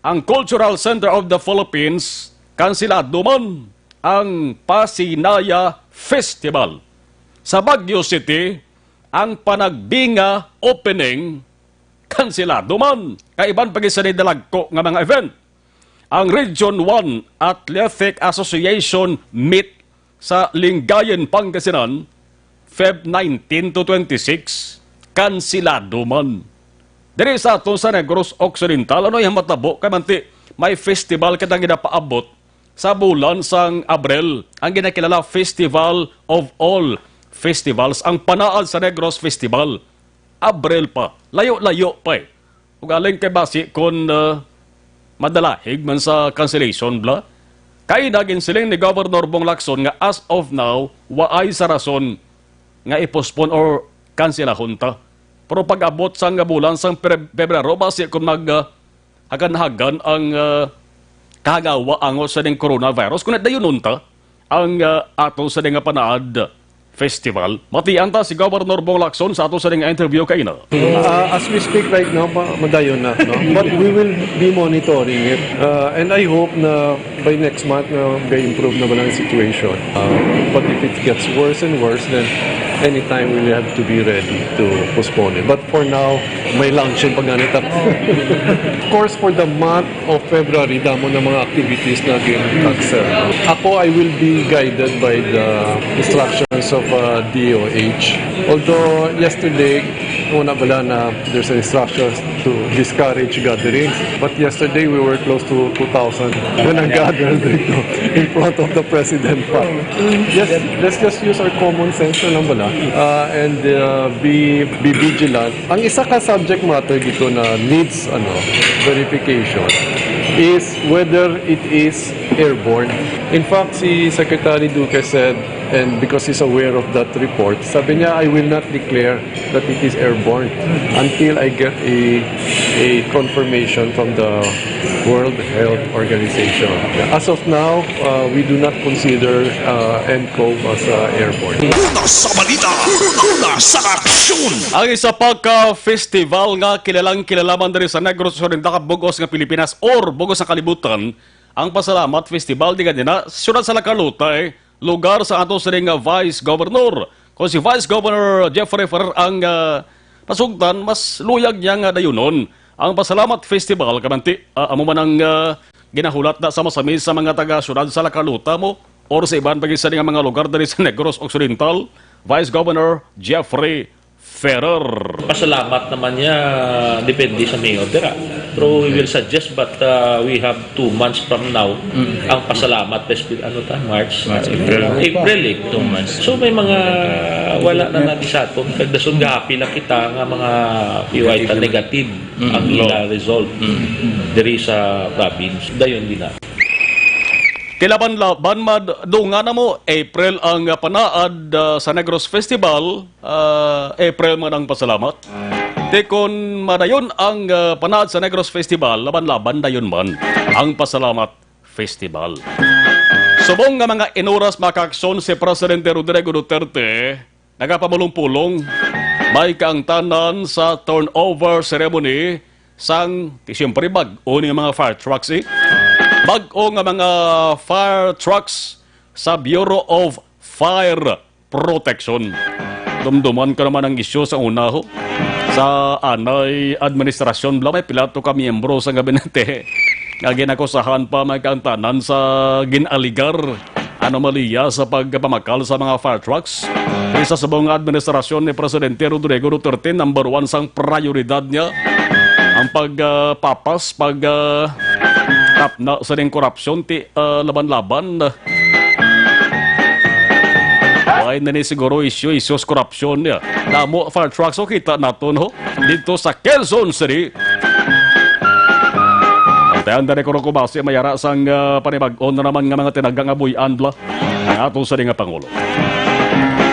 Ang Cultural Center of the Philippines, kansilado man. Ang Pasinaya Festival sa Baguio City, Ang Panagbinga opening, kansilado man. Kay iban pa gid sini dalagko nga mga event. Ang Region one Athletic Association Meet sa Lingayen, Pangasinan, Feb nineteen to twenty-six, kansilado man. Diri sa aton sa Negros Occidental, ano yung matabo? Kay manti, may festival kita ginapaabot sa bulan sang Abril, ang ginakilala Festival of All Festivals, ang Panaad sa Negros Festival. Abril pa. Layo-layo pa eh. Ug aling kay basi kun, ah, madalahig man sa cancellation bla. Kay naginsiling ni Governor Bong Lacson nga as of now, waay sa rason nga i-postpone or kansilahon ta. Pero pag-abot sang bulan sang Pere-, Pebrero, basi kun mag, ah, hagan-hagan ang, ah, kahagawa angot sa ning coronavirus, kun dayunon ta ang, ah, ato sa nga Panaad Festival. Matian ta si Governor Bong Lacson sa ato sa nga interview kaina. Uh, as we speak right now, pa, madayon na, no? But we will be monitoring it. Uh, and I hope na by next month, na may improve na ba ang situation. Uh, but if it gets worse and worse, then anytime we'll have to be ready to postpone it. But for now, may launching pa ganit ako. Of course, for the month of February, damo na mga activities na gin-cancel. Ako, I will be guided by the instructions of, uh, D O H. Although yesterday, una bala na there's an instruction to discourage gatherings. But yesterday, we were close to two thousand na nag-gather dito in front of the President Park. Just, let's just use our common sense na lang bala, uh, and, uh, be, be vigilant. Ang isa ka subject matter dito na needs, ano, verification is whether it is airborne. In fact, si Secretary Duque said, and because he's aware of that report, sabi niya, "I will not declare that it is airborne until I get a, a confirmation from the World Health Organization." As of now, uh, we do not consider, uh, ncov as, uh, airborne. Una sa balita, una sa aksyon. Ang isa pa ka festival nga kilalang kilala man diri sa Negros Oriental kag bug-os nga Pilipinas or bug-os nga kalibutan, ang Pasalamat Festival di ganina, siyudad sa La Carlota, eh, lugar sa ato sining nga Vice Governor. Kung si Vice Governor Jeffrey Ferrer ang, ah, pasugtan, mas luyag niya nga dayunon ang Pasalamat Festival, kamanti, ah, amo man ang, ah, ginahulat na sa masami sa mga taga-siyudad sa La Carlota mo or sa iban pa gid sini nga mga lugar diri sa Negros Occidental, Vice Governor Jeffrey Ferrer. Pasalamat naman niya, depende sa mayor dira. Pero we will suggest, but, uh, we have two months from now, ang Pasalamat Festival, ano ta, March? March, April. April, eh. Two months. So may mga wala na natin sa aton. Kagdason gahapi lang kita nga mga P Y ta negative ang ila result diri sa province. Dayon din na. Kilaban laban madungan na mo, April ang, ah, panaad, ah, sa Negros Festival. Ah, April man ang Pasalamat. Ti kon madayon ang, ah, panaad sa Negros Festival, laban-laban dayon man ang Pasalamat Festival. Subong nga mga inuras makaaksyon si Presidente Rodrigo Duterte, nagapamulong-pulong may kaangtanan sa turnover ceremony sang, ti siyempre, bag-o ni mga fire trucks, eh. Bag-o nga mga fire trucks sa Bureau of Fire Protection. Dumduman ka naman ang isyu sa una, ho. Sa anay administrasyon, bala may pila to ka miyembro sa gabinete nga ginakusahan pa may kaangtanan sa gin-aligar anomalya sa pagpamakal sa mga fire trucks. Kay sa subong nga administrasyon ni Presidente Rodrigo Duterte, number one sang prioridad niya ang pag, ah, papas, pag, ah, tapna sa ning korupsyon, ti, ah, laban-laban. Ay, nani siguro isyu, isyu sa korupsyon niya. Damo fire trucks, o, kita naton, ho, dito sa Quezon City. Ang tayan dari ko ro ko basi mayara sang, ah, panibag-on na naman nga mga tinaga nga buy-an, bla, ang ato sa nga Pangulo.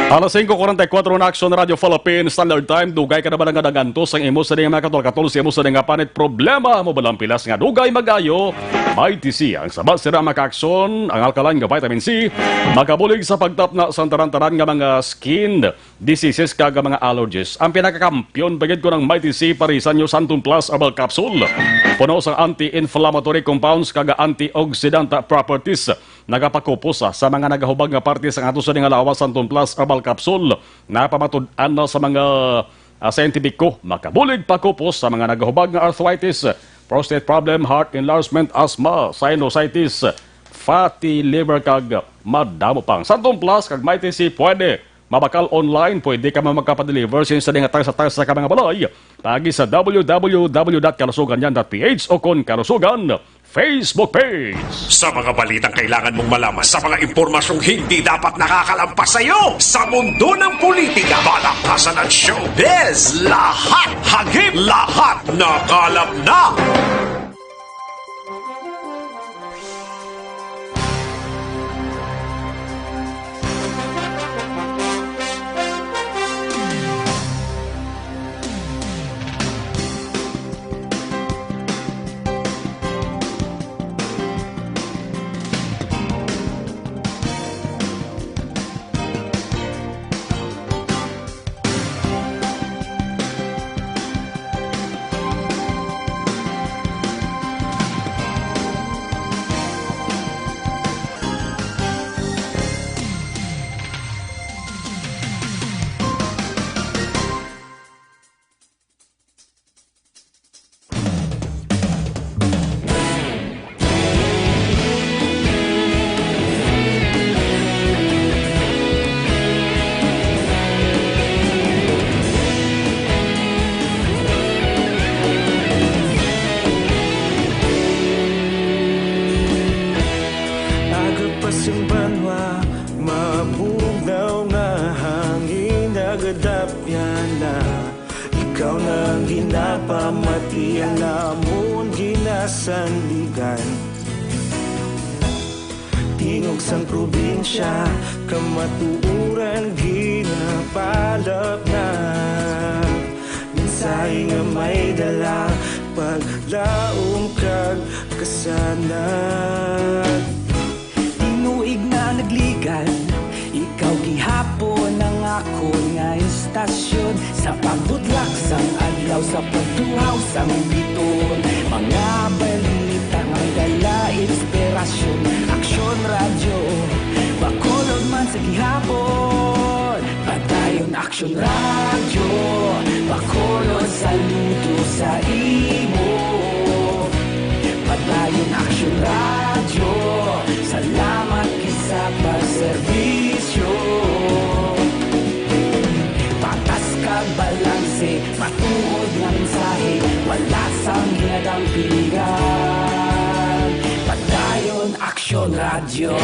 Alas singko kuwarenta y kuwatro na, Aksyon Radio Philippines Standard Time. Dugay ka na ba nga nagantos ang imo sa mga katol-katol sa imo sa nga panit problema mo? Balang pilas nga dugay mag-ayo. May T C ang saba sira makaaksyon, ang alkaline nga vitamin C, makabulig sa pagtapna sa tanan-tanan nga mga skin diseases kag mga allergies. Ang pinakakampiyon pa gid ko ng Mighty C Parisan New Santon Plus Herbal Capsule. Puno sa anti-inflammatory compounds kag antioxidant properties. Nagapakupos, ah, sa mga nagahubag nga parte sang ato sini nga lawas, Santon Plus Herbal Capsule. Napamatud-an na sa mga, ah, siyentipiko, makabulig pakupos sa mga nagahubag nga arthritis, prostate problem, heart enlargement, asthma, sinusitis, fatty liver, kag madamo pang. Santon Plus kag Mighty C pwede mabakal online. Pwede ka man magkapadeliver sin sini nga tarsa-tarsa ka mga balay paagi sa w w w dot kalusugan yan dot p h o kon Kalusugan Facebook page. Sa mga balitang kailangan mong malaman, sa mga impormasyong hindi dapat nakakalampas sa iyo, sa mundo ng politika, balakasan at showbiz, lahat hagip, lahat nakalap na. Aga pa sing banwa, mabugnaw nga hangin nagadapyan na. Ikaw na ang ginapamatian namon, ginasandigan. Tingog sang probinsya, kamatuoran ginapalapnag. Mensahe nga may dala, paglaom kag kasanag. Tinuig na nagligan, ikaw gihapon ang akon nga istasyon. Sa pagbutlak sang adlaw, sa pagtuhaw sang biton, mga balita nga may dala inspirasyon. Aksyon Radyo, Bacolod man sa gihapon. Padayon Aksyon Radyo, Bacolod, saludo sa imo. Padayon Aksyon Radyo, salamat gid sa pagserbisyo. Patas kag balanse, matuod nga mensahe, wala sang ginadampigan. Padayon Aksyon Radyo.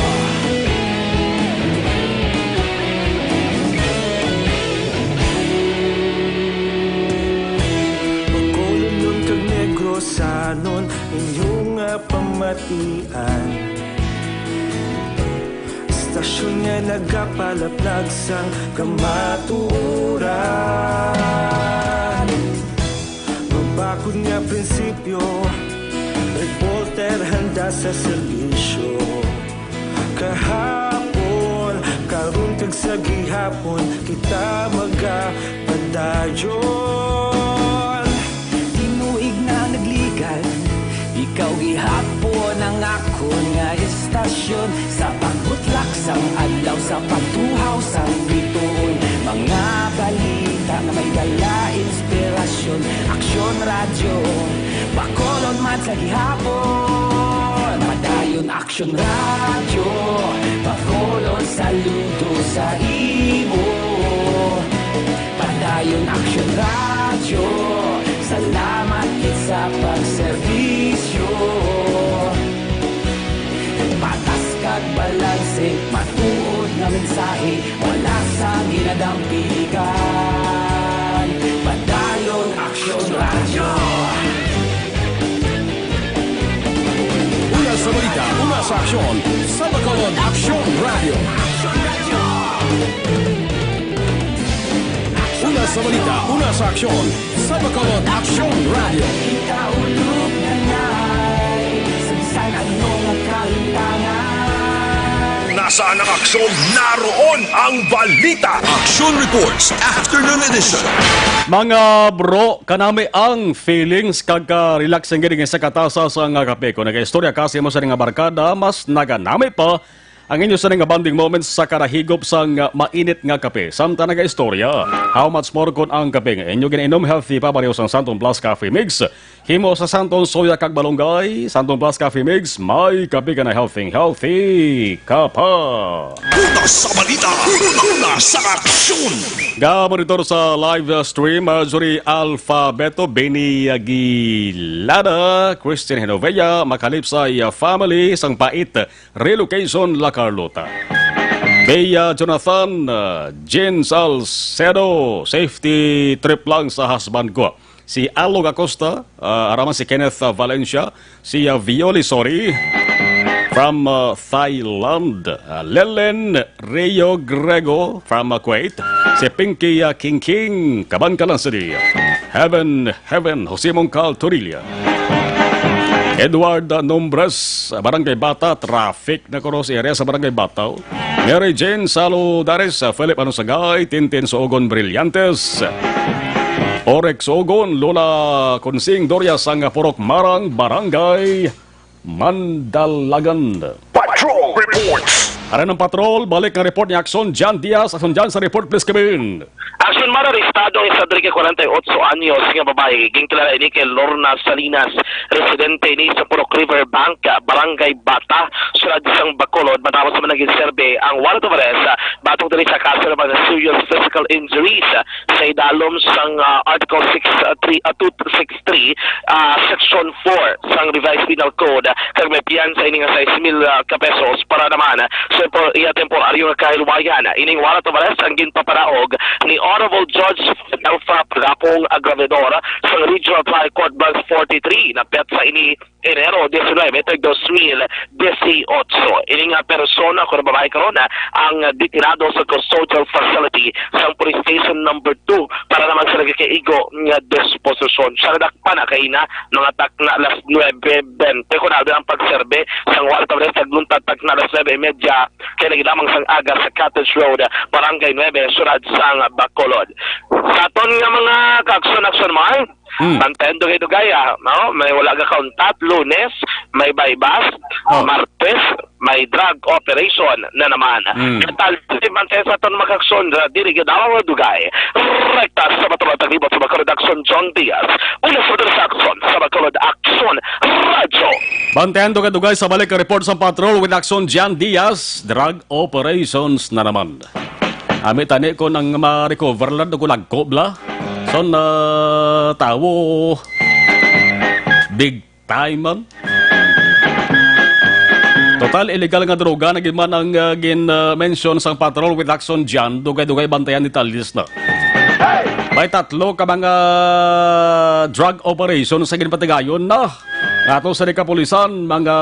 Bacolodnon kag Negrosanon, inyo nga pamatian. Istasyon nga nagapalaplag sang kamatuoran. Mabakod nga prinsipyo, reporter handa sa serbisyo. Kahapon, karon, kag sa gihapon, kita magapadayon. Tinuig na nagligan, ikaw gihapon ang akon nga istasyon. Sa pagbutlak sang adlaw, sa pagtuhaw sang bituon, mga balita nga may dala inspirasyon. Aksyon Radyo, Bacolod man sa gihapon. Padayon Aksyon Radyo, Bacolod, saludo sa imo. Padayon Aksyon Radyo, salamat gid sa pagserbisyo. Patas kag balanse, matuod nga mensahe, wala sang ginadampigan. Padayon Aksyon Radyo. Una sa balita, una sa aksyon, sa Bacolod Aksyon Radyo. Una sa balita, una sa aksyon, sa Bacolod Aksyon Radyo. Kita ulog na nay, sa bisan ano nga kalimtangan. Saan ang aksyon? Naroon ang balita. Action Reports, Afternoon Edition. Mga bro, kanami ang feelings kag ka-relaxing gid sa katasa sa nga kape. Kung nagaistorya ka sa imo sa nga barkada, mas naganami pa ang inyo sa nga bonding moments sa karahigop sa nga mainit nga kape. Samtang nagaistorya, how much more kung ang kape nga inyo ginainom healthy pa, pareho sang Santon Plus Coffee Mix. Himo sa Santon Soya kag Malunggay, Santon Plus Coffee Mix, may kape ka na, healthy, healthy ka pa. Una sa balita, una sa aksyon. Ga-monitor sa live stream, Marjorie Alfabeto, Benny Aguilada, Christian Genovea, Makalipsay family, sang Pait, relocation La Carlota. Bea Jonathan, uh, Jean Salcedo, safety trip lang sa husband ko. Si Alog Acosta, uh, araman si Kenneth, uh, Valencia, si, uh, Violi Sori from, uh, Thailand, uh, Lelen Rio Grego from, uh, Kuwait, si Pinky, uh, King King, Kaban Kalan City, Heaven, Heaven, Jose Mongcal Torilla. Edward Nombres, Barangay Bata, traffic na kuno sa area sa Barangay Bata. Mary Jane Saludares, Philip Anusagay, Tintin Suogon Brillantes, Orek Suogon, Lola Consing Doria sang Purok Marang, Barangay Mandalagan. Patrol Reports. Aran ang patrol, balik nga report ni Aksyon Jan Diaz. Aksyon Jan, sa report, please, come in. Aksyon, Mar, arestado ang isa diri ka kwarenta y otso anyos nga babayi. Ginkilala ini kay Lorna Salinas, residente ini sa Purok River Bank, Barangay Bata, siyudad sang Bacolod, matapos man naging serbe ang warrant of arrest, ah, batok diri sa kaso naman sa serious physical injuries, ah, sa idalom sang, ah, Article six three, ah, two six three, ah, Section four sang Revised Penal Code, ah, kag may piyansa ini nga sais mil, ah, ka pesos para naman, ah, sa tempo-, iya temporaryo nga kahilwayan. Ining warrant of arrest ang ginpapadaog ni Honorable Judge Alpha Pagapong, Agravador sang Regional Trial Court Branch forty-three. Napetsa ini Enero diecinuebe, tag dos mil dieciocho. Ini nga persona, kuno babayi karon, ah, ang detenado sa custodial facility sang Police Station Number Two para naman sa nagakaigo nga disposisyon. Siya nadakpan na kaina, mga takna alas nuebe bente, kuno ang pagserbe sang warrant of arrest, nagluntad takna alas nuebe y media, kay lagi lamang sang aga sa Cottage Road, Barangay Nuebe, siyudad sang Bacolod. Sa aton nga mga kaaksyon-aksyon, Mar, Hmm. Bantayan dugay-dugay, ah, no? May wala ka kauntat, Lunes, may buy-bust, Oh. Martes, may drug operation na naman. Hmm. Detalye, bantayan sa aton mga kaaksyon, ah, diri gid lamang dugay. Rekta sa Bacolod, naglibot sa Bacolod, Aksyon John Diaz. Una sa Bacolod sa Aksyon, sa Bacolod Aksyon Radyo. Bantayan dugay-dugay sa balik nga report sa patrol with Aksyon John Diaz. Drug operations na naman. Ami tani ko nang ma-recover lang ko lagko bla. So, na tawo big time man. Total illegal nga droga na gid man ang, ah, gin, ah, mention sang patrol with Action John. Dugay-dugay bantayan ni Talis na. May tatlo ka mga drug operation sa ginpatigayon na. Ato sa kapulisan, mga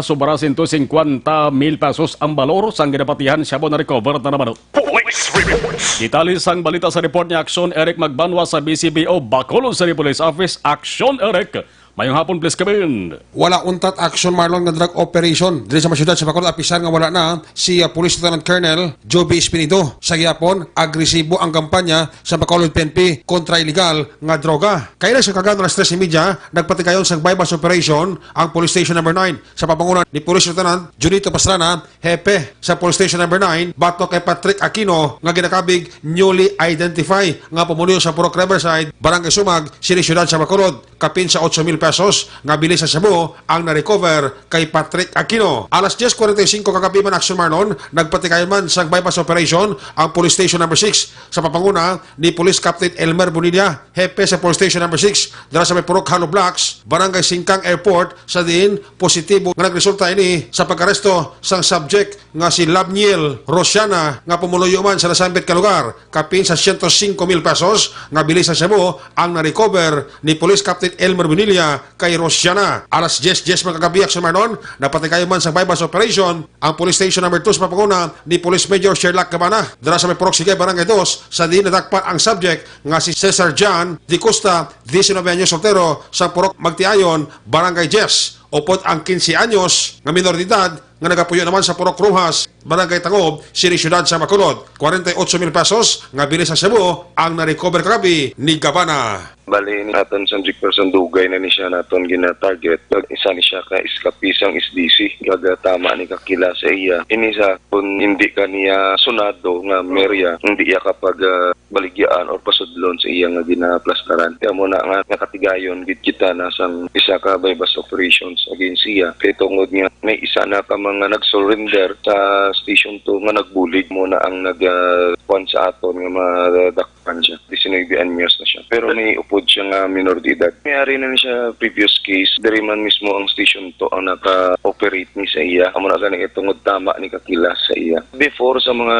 sobra sento singkwenta mil pesos ang balor sang ginapatihan, shabu na-recover na naman. Police reports. Detalye sang balita sa report ni Action Eric Magbanwa sa B C P O Bacolod City Police Office. Action Eric, mayong hapon, please come in. Wala untat, Action Marlon, nga drug operation diri sa mga syudad sa Bacolod, apisar nga wala na si, ah, Police Lieutenant Colonel Joby Espinido. Sa gihapon, agresibo ang kampanya sa Bacolod P N P kontra illegal nga droga. Kaina sa kagan alas tres y media, nagpatigayon sang buy-bust operation ang Police Station Number Nine sa pamanguna ni Police Lieutenant Junito Pastrana, hepe sa Police Station Number Nine, batok kay Patrick Aquino nga ginakabig newly identified nga pumuluyo sa Purok Riverside, Barangay Sumag, City Syudad sa Bacolod, kapin sa otso mil pesos nga bilis sa shabu ang na-recover kay Patrick Aquino. Alas diez cuarenta y cinco kagabi man, Action Marlon, nagpatigayon man sang buy-bust operation ang Police Station Number Six sa pamanguna ni Police Captain Elmer Bonilla, hepe sa Police Station Number Six, dira sa may Purok Hollow Blocks, Barangay Singkang Airport, sa diin positibo nga nagresulta ini sa pag-aresto sang subject nga si Labniel Rosiana nga pumuluyo man sa nasambit ka lugar. Kapin sa siyento singko mil pesos nga bilis sa shabu ang na-recover ni Police Captain Elmer Bonilla kay Rosiana. Alas diez diez man kagabi, Action Marlon, napatigayon man sa buy-bust operation ang Police Station Number Two sa pamanguna ni Police Major Sherlock Cabana, dira sa may Purok Sigay, Barangay Dos, sa diin nadakpan ang subject nga si Cesar John Di Costa, diecinuebe anyos, soltero, sa Purok Magtiayon, Barangay Diez, upod ang quince anyos nga minor de edad nga nagapuyo naman sa Purok Rojas, Barangay Tangob, sini siyudad sa Bacolod. Kwarenta y ocho mil pesos nga bili sa shabu ang na-recover kagabi ni Gabana. Bali, ini aton subject person, dugay na ni siya naton gina-target. Isa ni siya ka eskapi sang S D C, kag tama ni kakila sa iya. Ini sa, kung hindi ka niya sunado nga merya, hindi iya kapag, ah, baligyaan or pasudlon sa iya nga ginaplastaran. Kaya mo na nga nakatigayon gid kita na sang isa ka buy-bust operations against iya. Kay tungod nga may isa na ka mga nag-surrender sa Station two nga nagbulig, mo na ang nag, ah, kuwan sa aton nga madakpan siya. Diecinuebe anyos na siya. Pero may upod siya nga minor de edad. May ari na ni siya previous case. Diri man mismo ang Station two ang naka-operate ni sa iya. Amo na gani, tungod tama ni kakila sa iya. Before, sa mga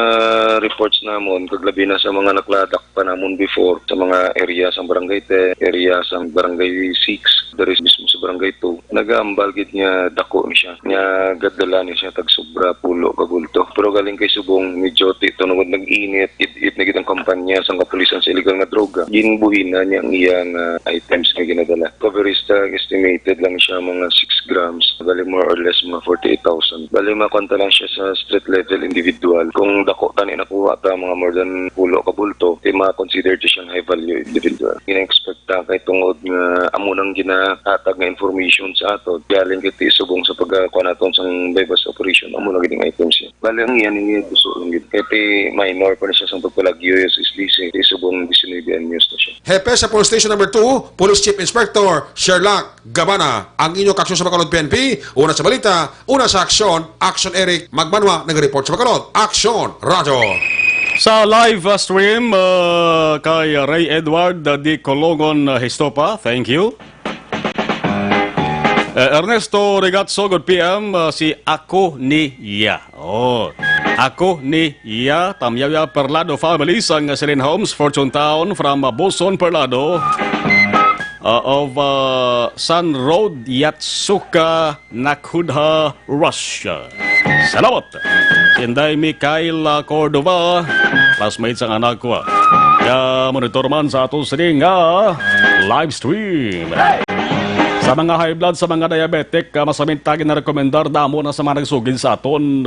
reports namon, kag labi na sa mga nakladak pa namon before, sa mga area sa Barangay ten, area sa Barangay six, diri mismo sa Barangay two, nagahambal gid nga dako ni siya, nga gadala ni siya tag sobra pulo ka bulto. Pero galing kay subong, medyo ti-, tungod nag-init, it-it na gid ang kampanya sang kapulisan sa illegal nga droga, ginbuhina niya ang iyang, ah, items nga ginadala. Coverista, estimated lang siya mga six grams, bali more or less mga forty-eight thousand. Bali, makonta lang siya sa street level individual. Kung dako tani nakuha ta, mga more than pulo ka bulto, di ma-consider to siyang high value individual. Gina-expect ta kay tungod nga amo nang ginahatag nga information sa ato, galing kay ti subong sa pagkakuha naton sang buy-bust operation, amo lang gid ang items niya. Bali, ang iyan, ang iyan, gusto lang gid. Kay ti minor pa na siya sa pagpalagyo sa S D C, ti subong diecinuebe anyos na siya. Hepe sa Police Station Number two, Police Chief Inspector Sherlock Gabana, ang inyo kaaksyon sa Bacolod P N P, una sa balita, una sa aksyon, Action Eric Magbanwa, nag-report sa Bacolod. Action, Radyo. Sa live, uh, stream, uh, kay Ray Edward, uh, di Colongon, uh, Histopa, thank you. Uh, Ernesto Regatso, good P M, uh, si Ako Ni Ya. Oh, Ako Ni Ya, Tamyaw Ya Perlado family sang Silin Homes, Fortune Town, from, uh, Boson Perlado, uh, of, uh, Sun Road, Yatsuka, Nakhudha, Russia. Salamat. Si Inday Mikayla Cordova, classmate sang anak ko. Ka-monitor man sa ato sini nga live stream. Sa mga high blood, sa mga diabetic, ah, masamin ta ginarekomendar damo na sa mga nagsugid sa aton.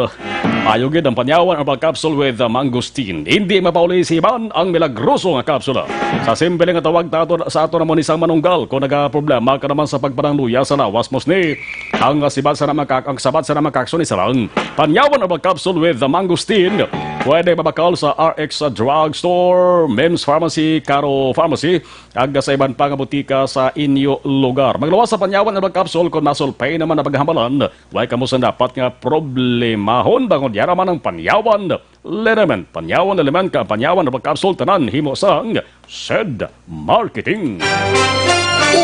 Maayo gid ang panyawan herbal capsule with, ah, mangosteen. Hindi mapauli sa iban ang milagroso nga kapsula. Sa simple nga tawag ta ato, sa ato namon isang manunggal, kung nagaproblema ka naman sa pagpanangluya sa lawas, musni, ang sabat sa namakak-, ang sabat sa namakakson isa lang. Panyawan herbal capsule with the mangosteen. Pwede mabakal sa R X Drug Store, Mims Pharmacy, Caro Pharmacy, ag sa iban pa nga butika sa inyo lugar. Magluwas sa panyawan herbal capsule kon muscle pain naman ang paghambalan. Way kamo sang dapat nga problemahon, bangod yara man ang panyawan liniment. Panyawan liniment kag panyawan herbal capsule, tanan himo sang Sed Marketing.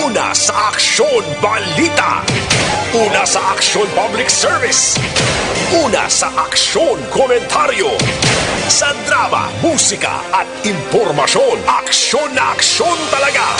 Una sa aksyon, balita. Una sa aksyon, public service. Una sa aksyon, komentaryo. Sa drama, musika, at impormasyon, aksyon na aksyon talaga.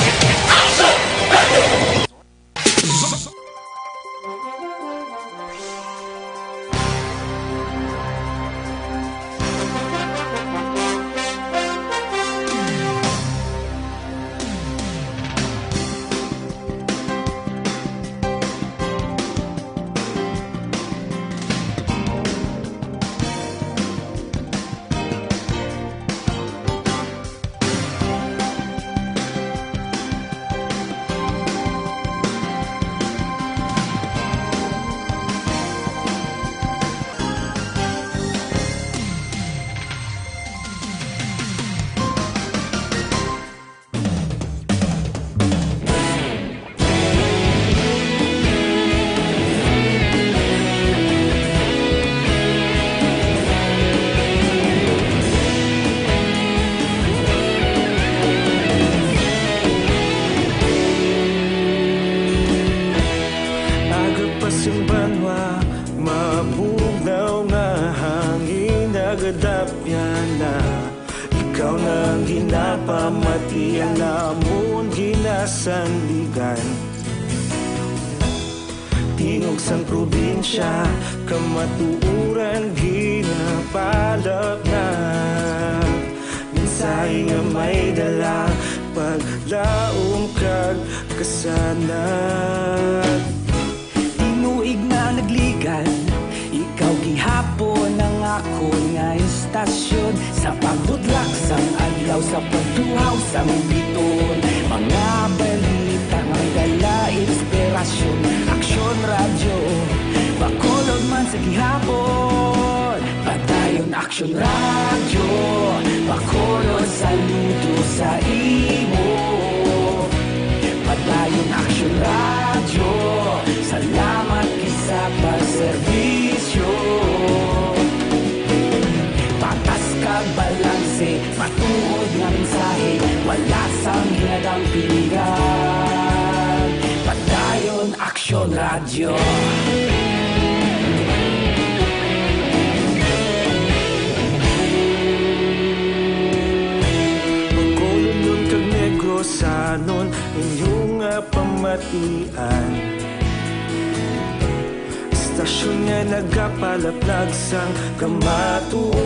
Aga pa sing banwa, mabugnaw nga hangin nagadapyan na. Ikaw na ang ginapamati, ang amon ginasandigan. Tingog sang probinsya, kamatuoran ginapalapnat. Mensahe nga may dala, paglaom kag kasanag. Tinuig na nagligan, ikaw Hapon ang akon nga istasyon, sa pagbutlak sang adlaw, sa pagtuhaw sang biton, mga balita nga may dala inspirasyon. Aksyon Radyo, Bacolod man sa gihapon. Padayon Aksyon Radyo, Bacolod, saludo sa imo. Padayon Aksyon Radyo, salamat gid sa pagserbisyo. Patas kag balanse, matuod nga mensahe, wala sang ginadampingan. Padayon Aksyon Radyo. Bacolod kag Negrosanon, inyo nga pamatian. Istasyon nga nagapalaplag sang kamatuoran.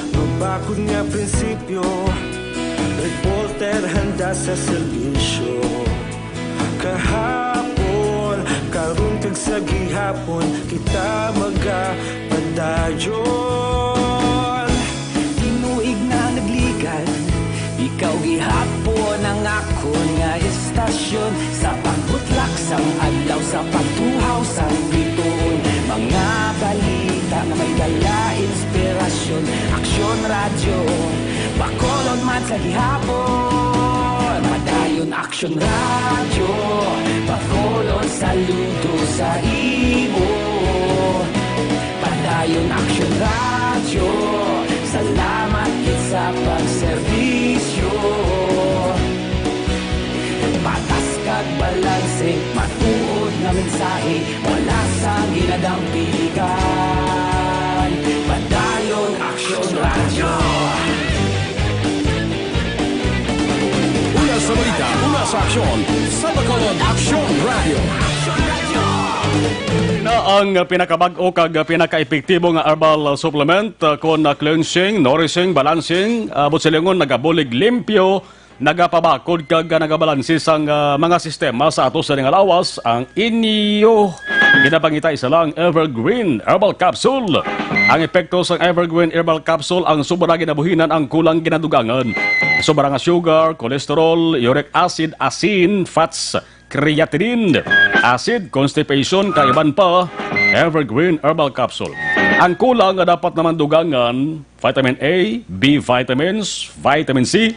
Mabakod nga prinsipyo, reporter handa sa serbisyo. Kahapon, karon kag sa gihapon, kita magapadayon. Tinuig na nagligan, ikaw gihapon ang akon nga istasyon. Sa pagbutlak sang adlaw, sa pagtuhaw sang bituon, mga balita nga may dala inspirasyon. Aksyon Radyo, Bacolod man sa gihapon. Padayon Aksyon Radyo, Bacolod, saludo sa imo. Padayon Aksyon Radyo, salamat gid sa pagserbisyo. Patas kag balanse, matuod nga mensahe, wala sang ginadampingan. Padayon Aksyon Radyo. Una sa balita, una sa aksyon, sa Bacolod Aksyon Radyo. Na ang pinakabag-o kag pinakaepektibo nga herbal supplement, uh, kon, uh, cleansing, nourishing, balancing, uh, buot silingon, nagabulig limpyo, nagapabakod kag nagabalanse sang, ah, mga sistema sa ato sa nga lawas, ang inyo ginapangita isa lang, Evergreen Herbal Capsule. Ang epekto sang Evergreen Herbal Capsule, ang sobra ginabuhinan, ang kulang ginadugangan. Sobra nga sugar, cholesterol, uric acid, asin, fats, creatinine, acid, constipation, kag iban pa, Evergreen Herbal Capsule. Ang kulang nga dapat naman dugangan, vitamin A, B vitamins, vitamin C,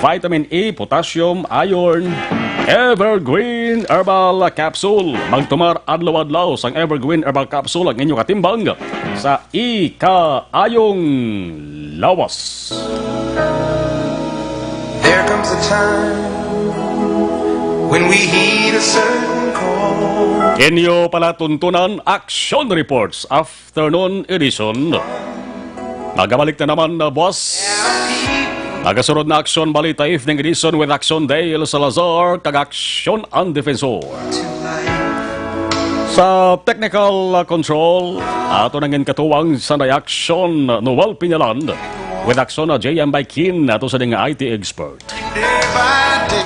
vitamin E, potassium, iron. Evergreen Herbal Capsule. Magtumar adlaw-adlaw sang Evergreen Herbal Capsule ang inyo katimbang sa ikaayong lawas. There comes a time when we heed a certain call. Inyo palatuntunan, Action Reports afternoon edition. Magabalik na naman na, boss. Nagasunod na Action Balita Evening Edition with Action Dale Salazar kag Action ang Defensor. Sa technical, uh, control, ato nang katuwang sa Action Noel Pinalan with Action na J M Baikin, ato sa ding I T expert.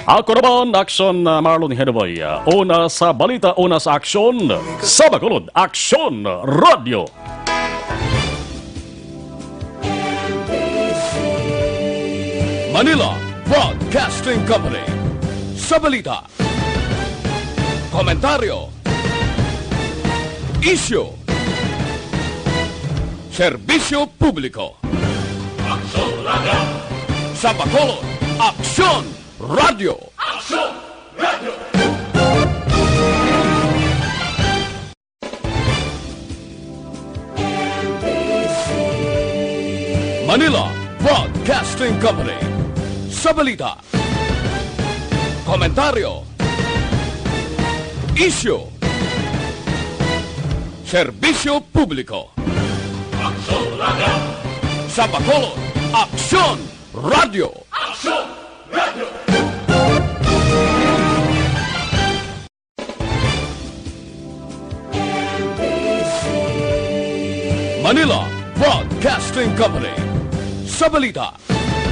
Ako naman, Action, uh, Marlon Hedoboy. Uh, una sa balita, una sa aksyon, sa Bacolod, Action Radio. Manila Broadcasting Company. Sa balita, komentaryo, isyu, serbisyo publiko. Aksyon Radio. Sa Bacolod, Aksyon Radio. Aksyon Radio. Manila Broadcasting Company. Sa balita, komentaryo, isyu, serbisyo publiko. Aksyon Radio. Sa Bacolod, Aksyon Radio. Aksyon Radio. Manila Broadcasting Company. Sa balita,